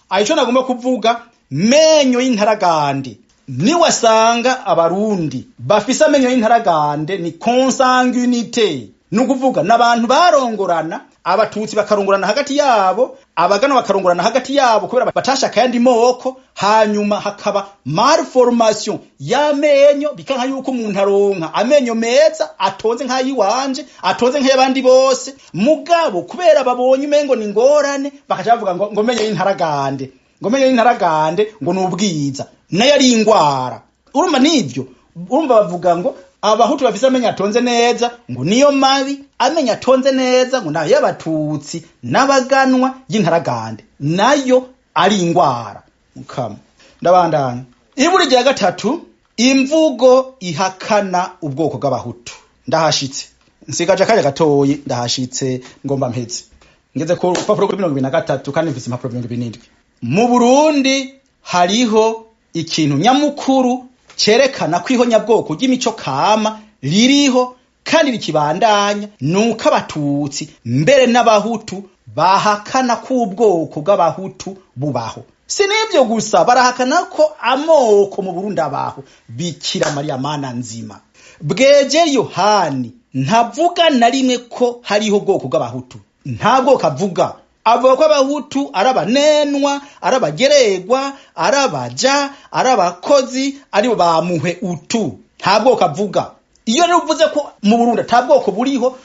Aho nagomba kuvuga menyo y'intaragande, niwasanga Abarundi bafise amenyo y'intaragande ni consanguinité, ni ukuvuga n'abantu barongorana, Abatutsi bakarongorana hagati yabo, Abagana bakarongorana hagati yabo, kubera batashaka yandi moko. Hanyuma hakaba malformation y'amenyo, bikanka yuko umuntu aronka amenyo meza atonze nk'ayiwanje, atonze nk'ayabandi bose. Mugabo kubera babonye umengo ni ngorane, bakaca bavuga ngo menyo y'intaragande, ngo menyo y'intaragande ngo ni ubwiza, nayo ari ingwara. Urumva nivyo, urumva bavuga ngo Abahutu bafise amenyo atonze neza ngo niyo mabi, amenyo atonze neza ngo nayo y'Abatutsi n'Abaganwa y'intaragande nayo ari ingwara. Mukama, ndabandanya. Iburi rya gatatu, imvugo ihakana ubwoko bw'Abahutu. Ndahashitse, nsigaje akanya gatoyi, ndahashitse, ngomba mpeze. Ngeze ku rupapuro rwa 23 kandi mfise impapuro 27. Mu Burundi hariho ikintu nyamukuru cerekana ko ihonyabwoko ry'imico kama ririho kandi rikibandanya, nuko Abatutsi mbere n'Abahutu bahakana ko ubwoko bw'Abahutu bubaho. Si n'ivyo gusa, barahakana ko amoko mu Burundi abaho. Bikira Mariya Mana nzima, Bweje Yohani ntavuga na rimwe ko hariho ubwoko bw'Abahutu. Nta bwoko avuga. Avuga ko Abahutu ari abanenwa, ari abageregwa, ari abaja, ari abakozi, aribo bamuhe utu. Nta bwoko avuga. Iyo rero uvuze ko mu Burundi ata bwoko buriho,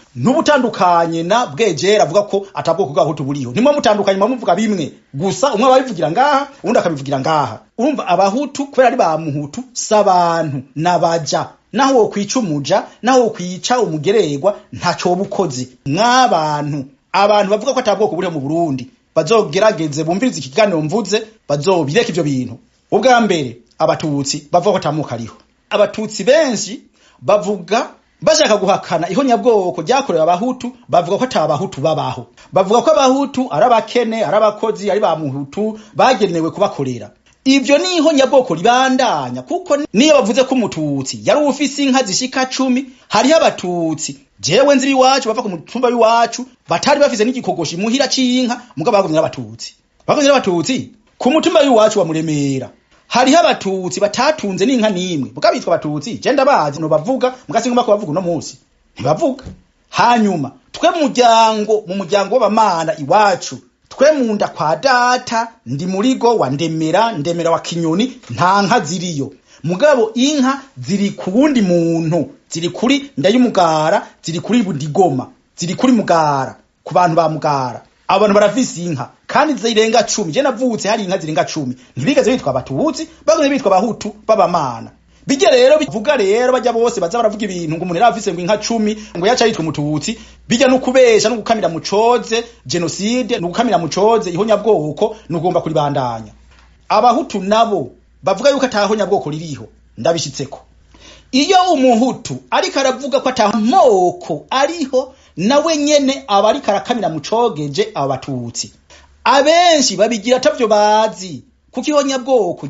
ntubutandukanye na Bwejera avuga ko ata bwoko bw'Abahutu buriho. Nimwe mutandukanye, muvuga bimwe gusa, umwe ababivugira ngaha, uwundi akabivugira ngaha. Urumva, Abahutu kubera ari ba muhutu s'abantu, n'abaja. Naho wokwica umuja, naho wokwica umugererwa, ntaco bukozi mw'abantu. Abantu bavuga ko ata bwoko buriho mu Burundi bazogerageze bumvirize ikiganiro mvuze, bazobireka ivyo bintu. Ubwa mbere, Abatutsi bavuga ko atamuka ariho. Abatutsi benshi bavuga bashaka guhakana ihonyabwoko ryakorewe Abahutu, bavuga ko ata Bahutu babaho. Bavuga ko Abahutu ari abakene, ari abakozi, ari ba muhutu bagenewe kubakorera. Ivyo ni ihonyabwoko ribandanya, kuko niyo bavuze ko Umututsi yari ufise inka zishika 10, hariho Abatutsi jewe nzi iwacu bava ku mutumba w'iwacu batari bafise n'igikogoshi muhira c'inka, mugabo bagumye n'Abatutsi, bagumye n'Abatutsi. Ku mutumba w'iwacu wa Muremera hariho Abatutsi batatunze n'inka n'imwe, mugabo bitwa Abatutsi. Je ndabazi, no bavuga, muga singomba kubavuga uno munsi, ntibavuga. Hanyuma twe muryango, mu muryango w'abamana iwacu, twe munda kwa data, ndi murigo wa Ndemera, Ndemera wa Kinyoni, nta nka ziriyo, mugabo inka ziri ku wundi muntu, ziri kuri Ndayumugara, ziri kuri Budigoma, ziri kuri Mugara, ku bantu ba Mugara. Abantu barafise inka kandi zirenga 10. Je navutse hari inka zirenga 10. Ntibigeze bitwa Abatutsi, bagumye bitwa Abahutu b'abamana. Bijya rero bivuga rero bajya bose baza baravuga ibintu ngo umuntu yarafise ngo inka 10 ngo yaca yitwa Umututsi, bijya no kubesha no gukamira mu coze genocide, no gukamira mu coze ihonyabwoko, no kugomba kuribandanya. Abahutu nabo bavuga yuko atahonyabwoko ririho, ndabishitseko. Iyo Umuhutu ariko aravuga ko atamoko ariho, nawe nyene aba ariko arakamira mu cogeje Abatutsi. Abenshi babigira atavyo bazi, kuko ihonyabwoko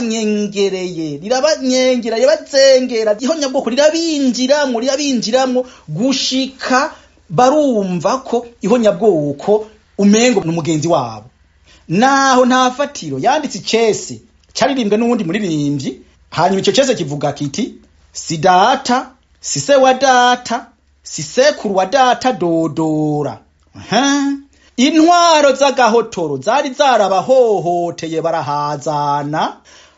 ryabanyengereye, rirabanyengera, ribazengera. Ihonyabwoko rirabinjiramwo, rirabinjiramwo gushika barumva ko ihonyabwoko umengo ni umugenzi wabo. Naho nta fatiro yanditse icese caririmbwe n'uwundi muririmbyi. Hanyuma ico cese kivuga kiti: "Si data, si se wa data." Si sekuru wa data Dodora. Aha. Intwaro z'agahotoro zari zarabahohoteye, barahazana,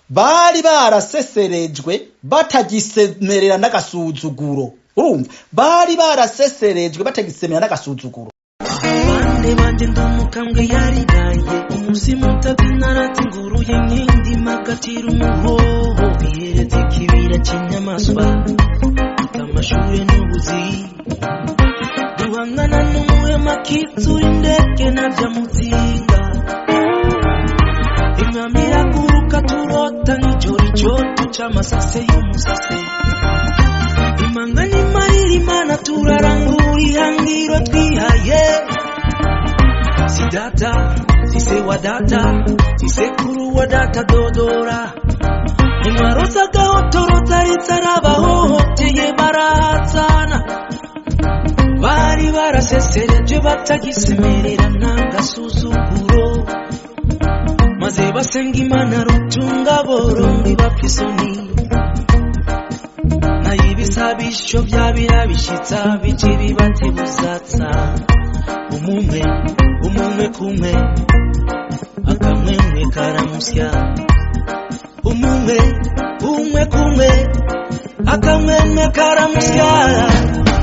bari baraseserejwe, batagisemerera n'agasuzuguro. Urumva, bari baraseserejwe, batagisemerera n'agasuzuguro. Bande banje, ndumukambwe yarigaye umuzimu utabyinarati nguruye nk'indi magatira umuhoho bihereza ikibira cy'inyamaswa amashure n'ubuzi duhangana n'umuhema kitsura indege nabya mutsinga imyami iraguruka turota nk'ijoro icyoto c'amasase y'umusase imanga n'imarira Imana turarangura ihangiro twihaye. Si data, si se wa data, si sekuru wa data Dodora. Intwaro z'agahotoro zari zarabahohoteye, barahatsana, bari barasesereje, batagisemerera n'agasuzuguro, maze basenga Imana rutunga borongi bapfa isoni nayo ibisabisho byabira bishitsa bikiri batibuzatsa umumwe umumwe kumwe akamwemwe karamusya umumwe umwe kumwe akamwemwe karamusya,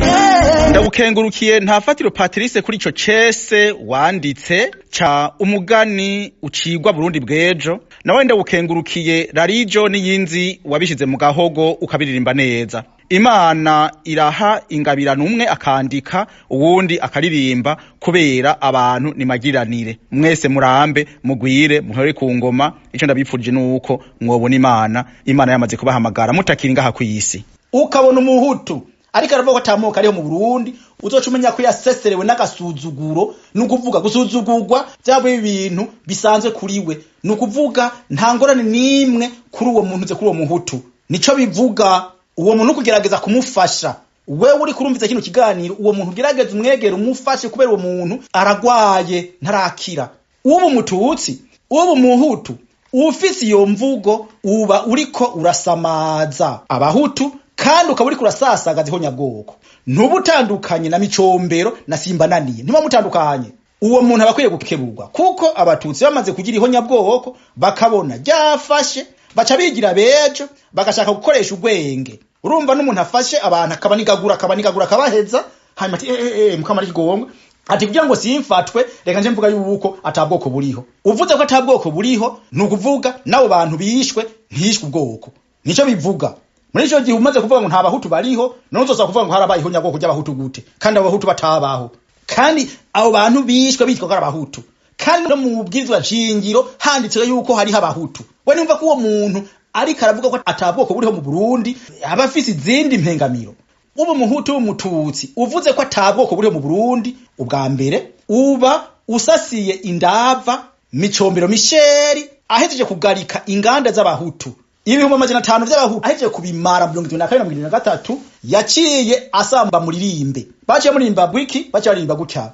yeah. Ndagukengurukiye nta fatiro Patrice kuri ico cese wanditse ca umugani ucigwa Burundi bw'ejo. Nawe ndagukengurukiye Rarijo n'iyinzi wabishize mu gahogo ukabiririmba neza. Imana iraha ingabirano, umwe akandika, uwundi akaririmba, kubera abantu nimagiranire. Mwese murambe, mugwire, muhore ku ngoma. Ico ndabipfurije nuko mwobona Imana, Imana yamaze kubahamagara mutakiri ngaha kw'isi. Ukabona umuhutu ariko aravuga ko atamoko ariho mu Burundi, uzoca umenya ko yaseserewe n'agasuzuguro. Ni ukuvuga gusuzugurwa byabaye ibintu bisanzwe kuri we, ni ukuvuga nta ngorane n'imwe kuri uwo muntu, kuri uwo muhutu. Nico bivuga. Uwo muntu kugerageza kumufasha, wewe uri kurumviza kino kiganiro, uwo muntu ugerageza umwegere, umufashe, kubera uwo muntu aragwaye, ntarakira. Ubu mututsi, ubu muhutu ufise iyo mvugo, uba uriko urasamaza abahutu kandi ukaba uriko urasasagaza ihonyabwoko. Ntubutandukanye na Micombero na Simbananiye, ntiba mutandukanye. Uwo muntu aba akwiye gukeburwa, kuko abatutsi bamaze kugira ihonyabwoko, bakabona ryafashe, baca bigira bejo, bagashaka gukoresha ubwenge. Urumva, n'umuntu afashe abantu akabanigagura, akabanigagura, akabaheza, hanyuma ati eh eh eh mukamara ikigongwe, ati kugira ngo simfatwe, reka nje mvuga yuko atabwoko buriho. Uvuze ko atabwoko buriho, ni ukuvuga n'abo bantu bishwe ntishwe ubwoko. Nico bivuga. Muri ico gihe umaze kuvuga ngo nta bahutu bariho, none uzoza kuvuga ngo harabaye ihonyabwoko ry'abahutu gute, kandi abo bahutu batabaho, kandi abo bantu bishwe bitwa ko ari abahutu, kandi no mu bwirizwa nshingiro handitswe yuko hariho abahutu? We numva ko uwo muntu ariko aravuga ko atabwoko buriho mu Burundi aba afise izindi mpengamiro. Ubu muhutu w'umututsi uvuze ko atabwoko buriho mu Burundi, ubwa mbere uba usasiye indava Micombero Misheri ahejeje kugarika inganda z'abahutu, 500,000 vy'abahutu ahejeje kubimara. 72 na 73 yaciye asamba muririmbe, baciye muririmba bwiki? Baciye baririmba gutya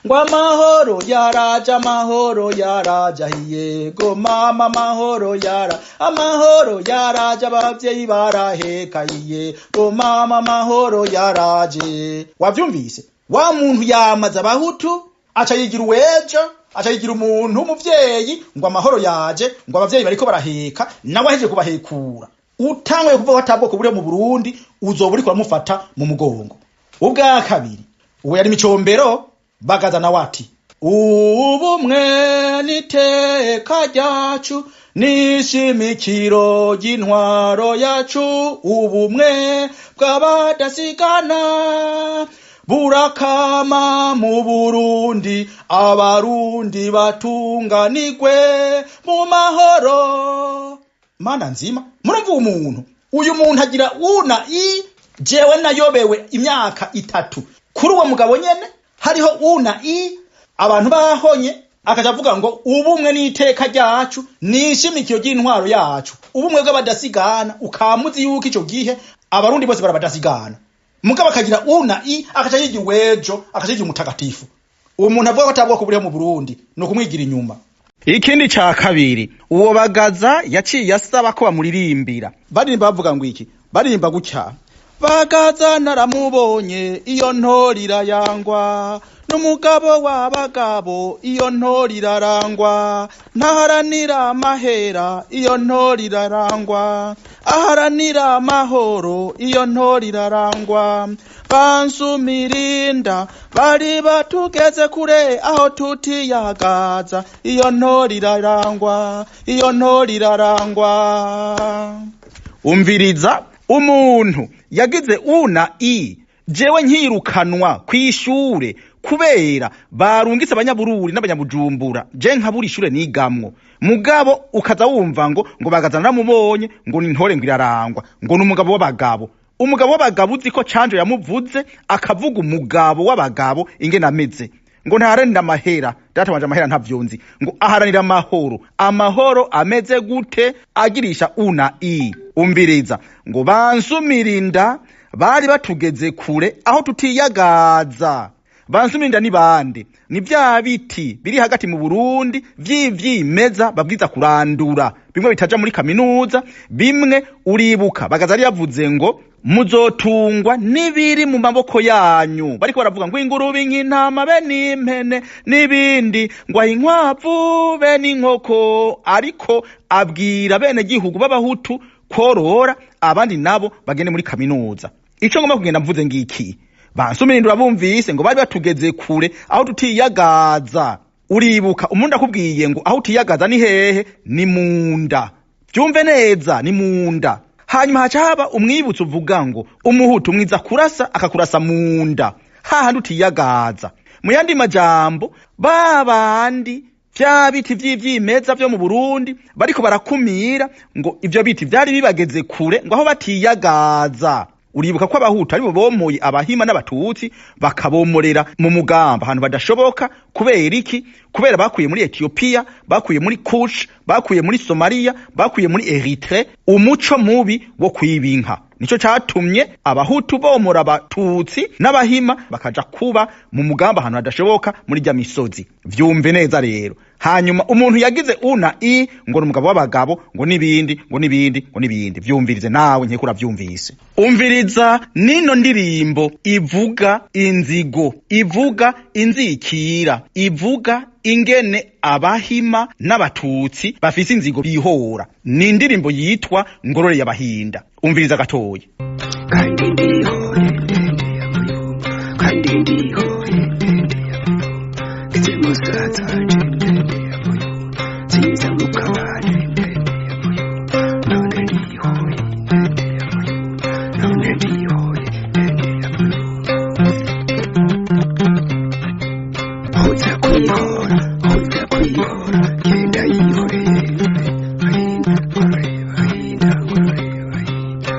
ngo amahoro yaraje, amahoro yaraje, yego mama, amahoro yara, amahoro yaraje, abavyeyi baraheka, yego mama, amahoro yaraje. Wavyumvise? Wa muntu yamaze abahutu, aca yigira uwejo, aca yigira umuntu w'umuvyeyi, ngo amahoro yaje, ngo abavyeyi bariko baraheka, nawe ahejeje kubahekura. Utanguye kuvuga ko atabwoko buriho mu Burundi, uzoba uriko uramufata mu mugongo. Ubwa kabiri, uwo yari Micombero. Bagaza nawe ati ubumwe n'iteka ryacu n'ishimikiro ry'intwaro yacu, ubumwe bw'abadasigana burakama mu Burundi, abarundi batunganirwe mu mahoro. Mana nzima, murumva uwo muntu? Uyu muntu agira una i jewe nayobewe imyaka 3 kuri uwo mugabo nyene. Hariho una i abantu bahonye, akaja avuga ngo ubumwe n'iteka ryacu n'ishimikiro ry'intwaro yacu, ubumwe bw'abadasigana. Ukamuzi yuko ico gihe abarundi bose barabadasigana, mugabo akagira una i akaca yigira uwejo, akaca yigira umutagatifu. Uwo muntu avuga ko atabwoko buriho mu Burundi ni ukumwigira inyuma. Ikindi ca kabiri, uwo Bagaza yaciye asaba ko bamuririmbira. Baririmba bavuga ngo iki? Baririmba gutya. Bagaza naramubonye, iyo ntori irayangwa, n'umugabo w'abagabo, iyo ntori irarangwa, ntaharanira amahera, iyo ntori irarangwa, aharanira amahoro, iyo ntori irarangwa. Bansumirinda bari batugeze kure aho tutiyagaza, iyo ntori irarangwa, iyo ntori irarangwa. Umviriza umuntu yagize una i jewe nkirukanwa kw'ishure kubera barungitse abanyabururi n'abanyabujumbura, je nkabura ishure nigamwo, mugabo ukaza wumva ngo Bagaza naramubonye, ngo ni ntore, ngo irarangwa, ngo ni umugabo w'abagabo. Umugabo w'abagabo uzi ko Canjo yamuvuze, akavuga umugabo w'abagabo ingene ameze, ngo ntaharanira amahera. Data wanje, amahera ntavyonzi, ngo aharanira amahoro. Amahoro ameze gute? Agirisha una i. Umviriza ngo bansumirinda bari batugeze kure aho tutiyagaza. Bansumirinda ni bande? Ni vya biti biri hagati mu Burundi vy'ivyimeza babwiza kurandura, bimwe bitaja muri kaminuza, bimwe uribuka Bagaza yari yavuze ngo muzotungwa n'ibiri mu maboko yanyu, bariko baravuga ngo ingurube, ink'intama, be n'impene n'ibindi, ngo aho inkwavu be n'inkoko, ariko abwira bene gihugu b'abahutu korora, abandi nabo bagende muri kaminuza. Ico ngomba kugenda mvuze ngiki: bansumirindura bumvise ngo bari batugeze kure aho tutiyagaza. Uribuka umuntu akubwiye ngo aho utiyagaza ni hehe? Ni munda. Vyumve neza, ni munda. Hanyuma haca haba umwibutso uvuga ngo umuhutu mwiza kurasa akakurasa munda, hahandi utiyagaza. Mu yandi majambo, babandi vya biti vy'ivyimeza vyo mu Burundi bariko barakumira, ngo ivyo biti vyari bibageze kure, ngo aho batiyagaza. Uribuka ko abahutu aribo bomoye abahima n'abatutsi, bakabomorera mu mugamba ahantu badashoboka. Kubera iki? Kubera bakuye muri Ethiopia, bakuye muri Kush, bakuye muri Somalia, bakuye muri Eritrea umuco mubi wo kwiba inka. Nico catumye abahutu bomora abatutsi n'abahima, bakaja kuba mu mugamba ahantu hadashoboka muri rya misozi. Vyumve neza rero. Hanyuma umuntu yagize una i ngo ni umugabo w'abagabo, ngo n'ibindi, ngo n'ibindi, ngo n'ibindi. Vyumvirize nawe, nkeko uravyumvise. Umviriza nino ndirimbo ivuga inzigo, ivuga inzikira, ivuga ingene abahima n'abatutsi bafise inzigo bihora. Ni indirimbo yitwa Ngorore y'Abahinda. Umviriza gatoya. Kandi ndihore ndende ya muyumba, kandi ndihore ndende ya muyumba, ndetse musaza wanje ndende ya muyumba, nziza mukabane ndende ya muyumba, none ndihore ndende ya muyumba, none ndihore ndende ya muyumba. Hoza kwihora, hoza kwihora, genda yihoreye, bahinda ngorore, bahinda ngorore, bahinda.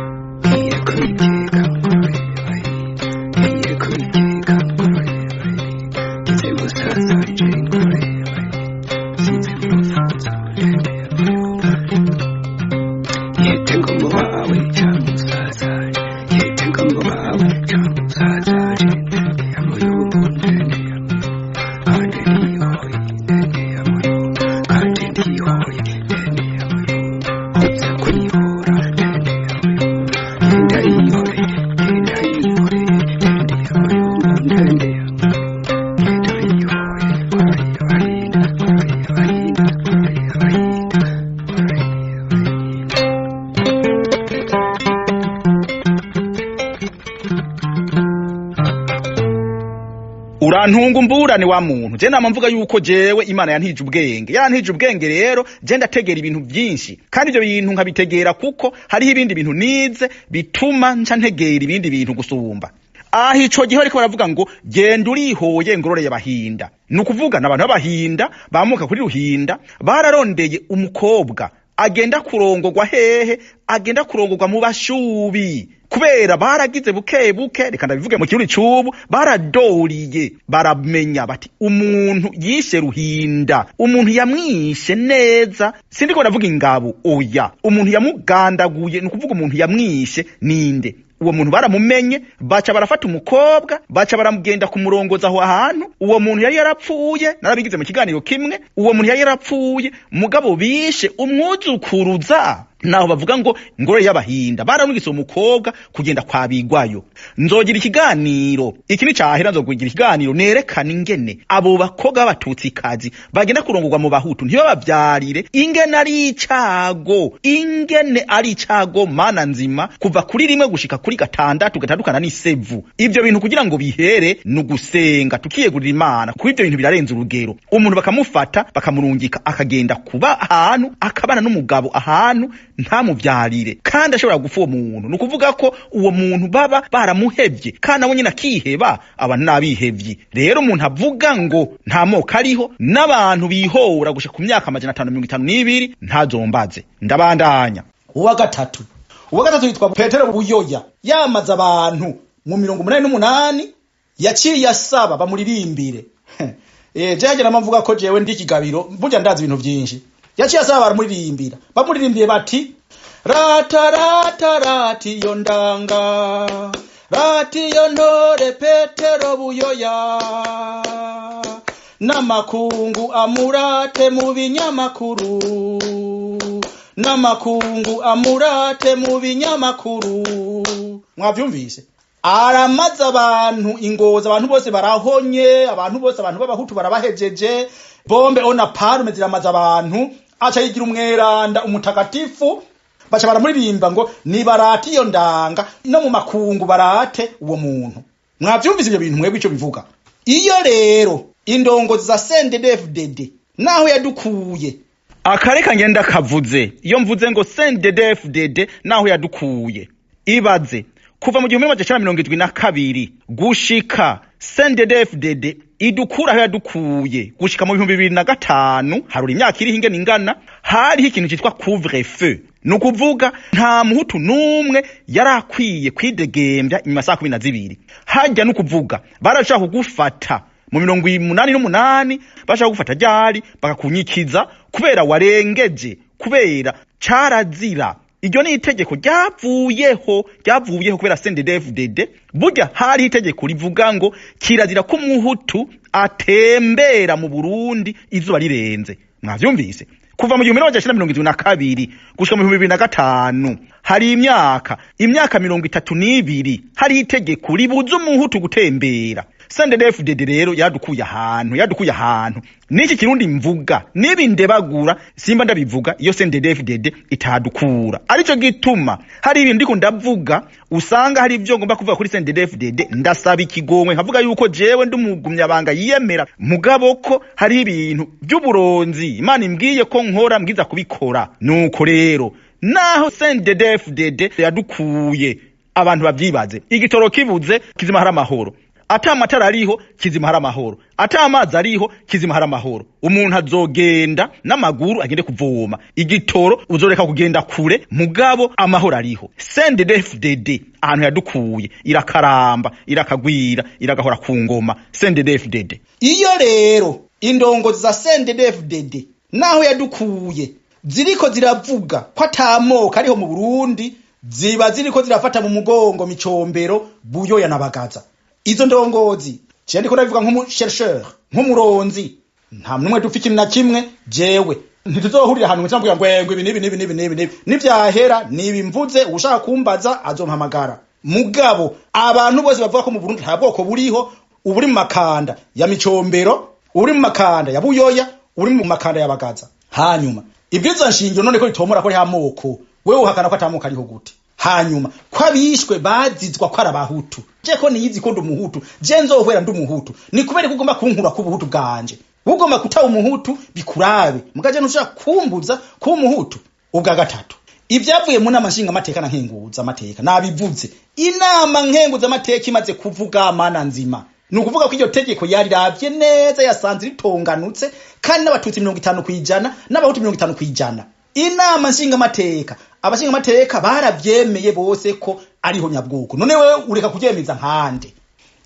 Ngiye kubikeka ngorore, bahinda, ngiye kubikeka ngorore, bahinda, ngize musaza wanje ngorore, bahinda, sinzi mu rufunzo ndende ya muyumba. Yete ngoma wawe ca musaza wanje, yete ngoma wawe ca musaza wanje, ndende ya muyumba, ndende ya muyumba, kandi ndihoye ndende ya muyumba, kandi ndihoye ndende ya muyumba, hoza kwihora ndende ya muyumba, genda yihore, genda yihore, ndende ya muyumba, ndende ya muyumba, genda yihore, ngorore y'Abahinda, ngorore y'Abahinda, ngorore y'Abahinda, ngorore y'Abahinda. Urantunga umburane wa muntu. Je nama mvuga yuko jewe Imana yantije ubwenge, yarantije ubwenge. Rero je ndategera ibintu byinshi, kandi ibyo bintu nkabitegera kuko hariho ibindi bintu nize bituma nca ntegera ibindi bintu gusumba. Aho ico gihe bariko baravuga ngo genda urihoye ngorore y'Abahinda, ni ukuvuga n'abantu b'Abahinda bamuka kuri Ruhinda bararondeye umukobwa agenda kurongorwa hehe? Agenda kurongorwa mu Bashubi, kubera baragize buke buke, reka ndabivuge mu kirundi c'ubu, baradoriye, baramenya bati umuntu yishe Ruhinda, umuntu yamwishe neza, sindiko ndavuga ingabo, oya, umuntu yamugandaguye, ni ukuvuga umuntu yamwishe ninde? Uwo muntu baramumenye, baca barafata umukobwa, baca baramugenda kumurongoza aho hantu uwo muntu yari yarapfuye. Narabigize mu kiganiro kimwe. Uwo muntu yari yarapfuye, mugabo bishe umwuzukuruza. Naho bavuga ngo ngoro y'abahinda baramugise umukobwa kugenda kwabigwayo. Nzogira ikiganiro iki ni cahera, nzogira ikiganiro nerekana ingene abo bakobwa b'abatutsikazi bagenda kurongorwa mu bahutu ntibabavyarire, ingene ari icago, ingene ari icago mana nzima, kuva kuri 1 gushika kuri 6 gatandukana n'isevu. Ivyo bintu kugira ngo bihere ni ugusenga tukiyegurira Imana, kuko ivyo bintu birarenze urugero. Umuntu bakamufata bakamurungika akagenda kuba ahantu akabana n'umugabo ahantu ntamuvyarire, kandi ashobora gupfa uwo muntu. Ni ukuvuga ko uwo muntu baba baramuhevye, kandi nabo nyine akiheba, abantu n'abihevye. Rero umuntu avuga ngo nta moko ariho n'abantu bihora gushika ku myaka 552 ntazombaze. Ndabandanya. Uwa gatatu yitwa Petero Buyoya, yamaze abantu mu 88 yaciye asaba bamuririmbire. Jewe namavuga ko jewe ndi kigabiro, burya ndazi ibintu byinshi. Yaciye asaba baramuririmbira, bamuririmbiye bati rata rata rati yo ndanga rati yo ntore Petero Buyoya, n'amakungu amurate mu binyamakuru, n'amakungu amurate mu binyamakuru. Mwavyumvise? Aramaze abantu ingoza, abantu bose barahonye, abantu bose, abantu b'abahutu barabahejeje, bombe ona parume ziramaze abantu, aca yigira umweranda umutakatifu. Baca baramuririmba ngo nibarate iyo ndanga no mu makungu barate uwo muntu. Mwavyumvise ibyo bintu mwebwe ico bivuga? Iyo rero indongozi za CNDD-FDD naho yadukuye, akareka ngenda kavuze, iyo mvuze ngo CNDD-FDD naho yadukuye, ibaze kuva mu 1972 gushika CNDD-FDD idukura aho yadukuye gushika mu 2005, harura imyaka iri ingene ingana, hariho ikintu citwa couvre-feu. Ni ukuvuga nta muhutu n'umwe yarakwiye kwidegembya inyuma saa 12. Hajya no kuvuga barashaka kugufata mu 88, bashaka kugufata ryari bakakunyikiza kubera warengeje, kubera carazira. Iryo ni itegeko ryavuyeho kubera CNDD-FDD. Burya hari itegeko rivuga ngo kirazira ko umuhutu atembera mu Burundi izuba rirenze. Mwavyumvise? Kuva mu 1972 gushika mu 2005 hari imyaka 32 hari itegeko ribuza umuhutu gutembera. CNDD-FDD rero yadukuye ahantu. Niki kirundi mvuga nibi ndebagura simba ndabivuga iyo CNDD-FDD itadukura. Arico gituma hari ibintu ndiko ndavuga usanga hari ibyo ngomba kuvuga kuri CNDD-FDD, ndasaba ikigongwe nkavuga yuko jewe ndumugumya banga yiyemera, mugabo ko hari ibintu by'uburonzi Imana imbwiye ko nkora mbwiza kubikora. Nuko rero naho CNDD-FDD yadukuye abantu bavyibaze, igitoro kibuze kizima hari amahoro, ata amatara ariho kizima hari amahoro, ata amazi ariho kizima hari amahoro. Umuntu azogenda n'amaguru agende kuvoma, igitoro uzoreka kugenda kure, mugabo amahoro ariho. CNDD-FDD ahantu yadukuye irakaramba, irakagwira, iragahora ku ngoma. CNDD-FDD. Iyo rero indongozi za CNDD-FDD naho yadukuye ziriko ziravuga ko atamoko ariho mu Burundi, ziba ziriko zirafata mu mugongo Micombero, Buyoya na Bagaza. Izo ndongozi je ndiko ndabivuga nk'umu-chercheur, nk'umuronzi, nta numwe dupfa ikintu na kimwe. Jewe ntituzohurira ahantu ngo ngo ibi nibi nibi nibi nibi nivyahera nibimvuze, ushaka kumbaza azompamagara. Mugabo abantu bose bavuga ko mu Burundi nta bwoko buriho, uburi mu makanda ya Micombero, uri mu makanda ya Buyoya, uri mu makanda ya Bagaza. Hanyuma ibwirizwa nshingiro none ko ritomora ko ari amoko, wewe uhakana ko atamoko ariho gute? Hanyuma ko abishwe bazizwa ko ari abahutu, je ko niyizi ko ndi umuhutu, je nzohwera ndi umuhutu, ni kubera ko ugomba kunkura ku buhutu bwanje. Ugomba kutaba umuhutu bikurabe, mugaje ntushaka kumbuza kuba umuhutu. Ubwa gatatu, ibyavuye mu nama nshinga amateka na nkenguza amateka nabivuze. Inama nkenguza amateka imaze kuvuga mana nzima, ni ukuvuga ko iryo tegeko yariravye neza, yasanze ritonganutse, kandi n'abatutsi 50% n'abahutu 50%. Inama nshinga amateka, abashinga amateka baravyemeye bose ko ariho nyabwoko. None wewe ureka kuvyemeza nkande?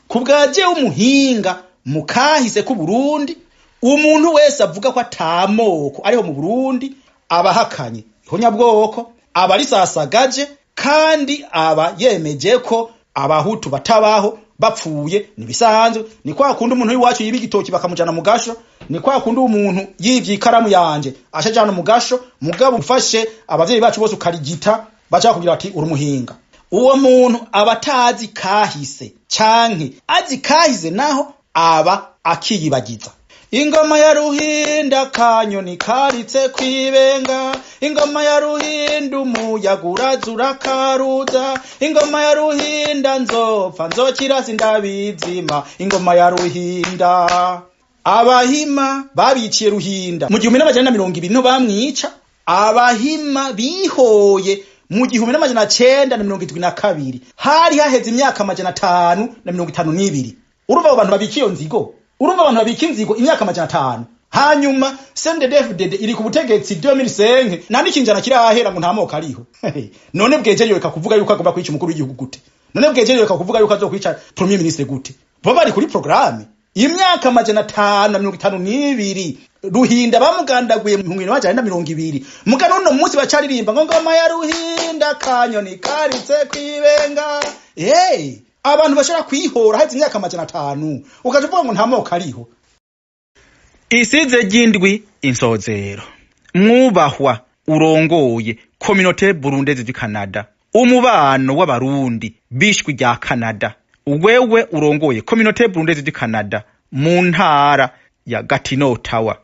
Kubwaje umuhinga mukahise ku Burundi, umuntu wese avuga ko atamoko ariho mu Burundi abahakanye iho nyabwoko, aba risasagaje, kandi aba yemeje ko Abahutu batabaho bapfuye nibisanzwe. Ni kwa kundi umuntu w'iwacu yiba igitoki bakamujana mu gasho, ni kwa kundi umuntu yivye ikaramu yanje ashajana mu gasho. Mugabo ufashe abavyeyi bacu bose ukarigita, baca kugira ati uri umuhinga. Uwo muntu aba atazi kahise, canke azi kahise naho aba akiyibagiza. Ingoma ya Ruhinda, kanyoni karitse kwibenga. Ingoma ya Ruhinda, umuyaga uraza urakaruza. Ingoma ya Ruhinda, nzopfa nzokira sindabizima. Ingoma ya Ruhinda, Abahima babiciye Ruhinda mu 1920, niho bamwica. Abahima bihoye mu 1972, hari haheze imyaka 552. Urumva abo bantu babika iyo nzigo? Urumva abantu babika inzigo imyaka 500? Hanyuma CNDD-FDD iri ku butegetsi 2005, nta n'ikinjana kirahera, ngo nta moko ariho. None bweje yoreka kuvuga yuko agomba kwica umukuru w'igihugu gute? None bweje yoreka kuvuga yuko azokwica premier ministre gute? Bo bari kuri programme imyaka 552. Ruhinda bamugandaguye mu 1920, mugano uno munsi bacaririmba ngo ngoma ya Ruhinda, kanyoni karitse kwibenga. Hey, abantu bashobora kwihora haheze imyaka 500, ukaja uvuga ngo nta moko ariho. Isize ry'indwi, insozero. Mwubahwa urongoye Communauté Burundaise du Canada, umubano w'Abarundi bishwi rya Canada, wewe urongoye Communauté Burundaise du Canada mu ntara ya Gatineau Ottawa,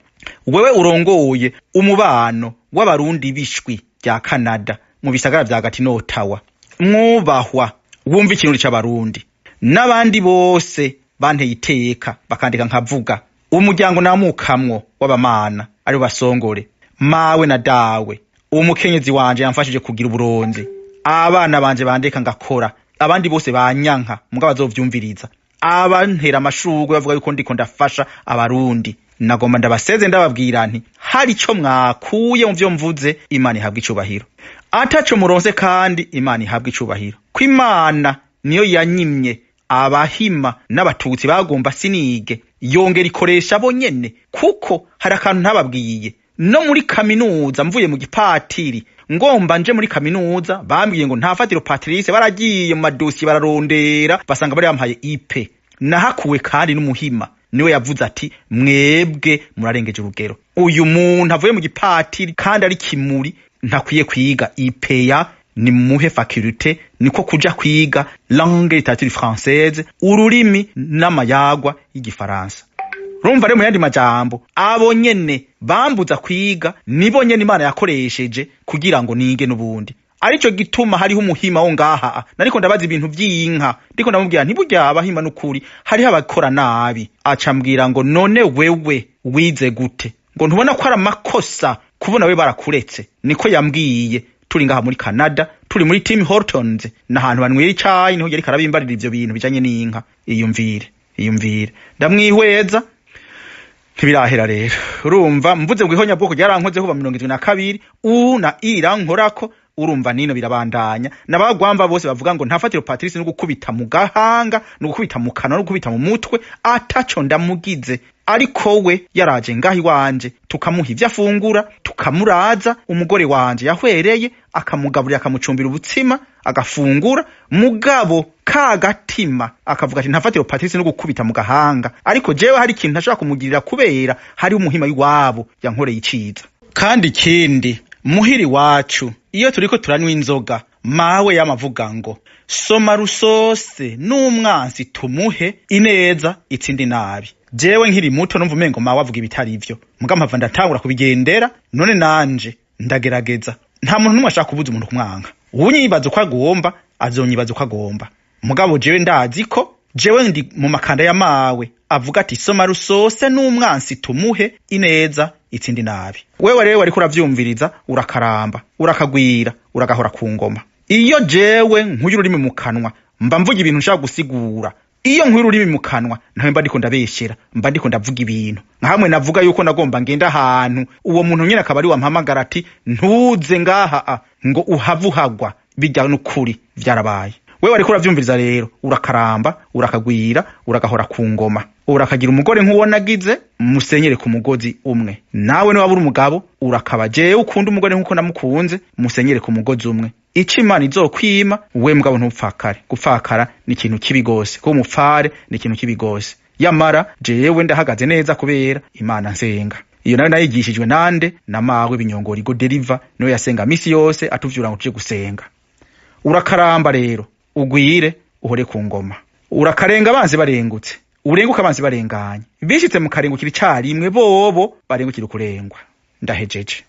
wewe urongoye umubano w'Abarundi bishwi rya Canada mu bisagara vya Gatineau Ottawa, mwubahwa wumva ikirundi c'Abarundi n'abandi bose banteye iteka bakandika nkavuga, umuryango namukamwo w'abamana ari basongore mawe na dawe, umukenyezi wanje yamfashije kugira uburonzi, abana banje bandeka ngakora, abandi bose banyanka mugabo bazovyumviriza, abantera amashurwe bavuga yuko ndiko ndafasha Abarundi, nagomba ndabaseze ndababwira nti hari ico mwakuye mu vyo mvuze, Imana ihabwa icubahiro. Ataco muronse kandi Imana ihabwa icubahiro, ko Imana niyo yanyimye Abahima n'Abatutsi bagomba sinige, yongera ikoresha bo nyene. Kuko hari akantu ntababwiye: no muri kaminuza, mvuye mu gipatiri ngomba nje muri kaminuza, bambwiye ngo ntafatiro Patrice. Baragiye mu madosiye bararondera, basanga bari bampaye IP. Nahakuwe kandi n'umuhima niwe yavuze ati mwebwe murarengeje urugero, uyu muntu avuye mu gipatiri kandi ari kimuri ntakwiye kwiga IPA, ni muhe faculté. Niko kuja kwiga langue littérature française, ururimi n'amayagwa y'igifaransa. Urumva rero, mu yandi majambo, abo nyene bambuza kwiga nibo nyene Imana yakoresheje kugira ngo nige n'ubundi. Arico gituma hariho umuhima wo ngaha nariko ndabaza ibintu vy'inka, ndiko ndamubwira nti burya Abahima n'ukuri hariho abakora nabi. Aca ambwira ngo none wewe wize gute, ngo ntubona ko ari amakosa kubona we barakuretse? Niko yambwiye turi ngaha muri Canada, turi muri Tim Hortons, n'ahantu banywera icayi, niho yariko arabimbarira ivyo bintu bijanye n'inka. Iyumvire, iyumvire, ndamwihweza ntibirahera. Rero urumva mvuze ngo ihonyabwoko ryarankoze kuva 72, u na i irankorako. Urumva nino birabandanya n'abagwamba bose bavuga ngo ntafatiro Patrice no gukubita mu gahanga, no gukubita mu kanwa, no gukubita mu mutwe, ataco ndamugize. Ariko we yaraje ngaho iwanje, tukamuha ivyo afungura, tukamuraza, umugore wanje yahwereye akamugaburira, akamucumbira ubutsima agafungura, mugabo ka gatima akavuga ati ntafatiro Patrice no gukubita mu gahanga. Ariko jewe hari ikintu ntashobora kumugirira kubera hari umuhima w'iwabo yankoreye iciza. Kandi ikindi, muhiri wacu iyo turiko turanywa inzoga, mawe yamavuga ngo soma rusose n'umwansi tumuhe ineza itsindi nabi. Jewe nkiri muto numva umengo mawe avuga ibitari ivyo, muga mpava ndatangura kubigendera. None nanje ndagerageza. Nta muntu n'umwe ashaka kubuza umuntu kumwanga. Uwunyibaza uko agomba azonyibaza uko agomba, mugabo jewe ndazi ko jewe ndi mu makanda ya mawe avuga ati soma rusose n'umwansi tumuhe ineza itsindi nabi. Wewe rero wariko uravyumviriza, urakaramba, urakagwira, uragahora ku ngoma. Iyo jewe nkuye ururimi mu kanwa, mba mvuga ibintu nshaka gusigura. Iyo nkuye ururimi mu kanwa, ntawe mba ndiko ndabeshera, mba ndiko ndavuga ibintu nka hamwe navuga yuko nagomba ngenda ahantu, uwo muntu nyene akaba ari wampamagara ati ntuze ngaha ngo uhave uhagwa. Bijya n'ukuri vyarabaye. Wewe Wewe wariko uravyumviriza rero, urakaramba, urakagwira, uragahora ku ngoma, urakagira umugore nk'uwo nagize, musenyere ku mugozi umwe. Nawe niwaba uri umugabo, urakaba jewe ukunda umugore nk'uko namukunze, musenyere ku mugozi umwe. Ico Imana izokwima we mugabo, ntupfakare. Gupfakara ni ikintu kibi gose, kuba umupfare ni ikintu kibi gose. Yamara jewe ndahagaze neza kubera Imana nsenga. Iyo nayo nayigishijwe nande? Na mawe Binyongori Goderiva, niwe yasenga misi yose atuvyura ngo tuje gusenga. Urakaramba rero, ugwire, uhore ku ngoma, urakarenga abanzi barengutse, urenguka abanzi barenganye, bishitse mu karengukira icarimwe, bobo barengukira ukurengwa. Ndahejeje.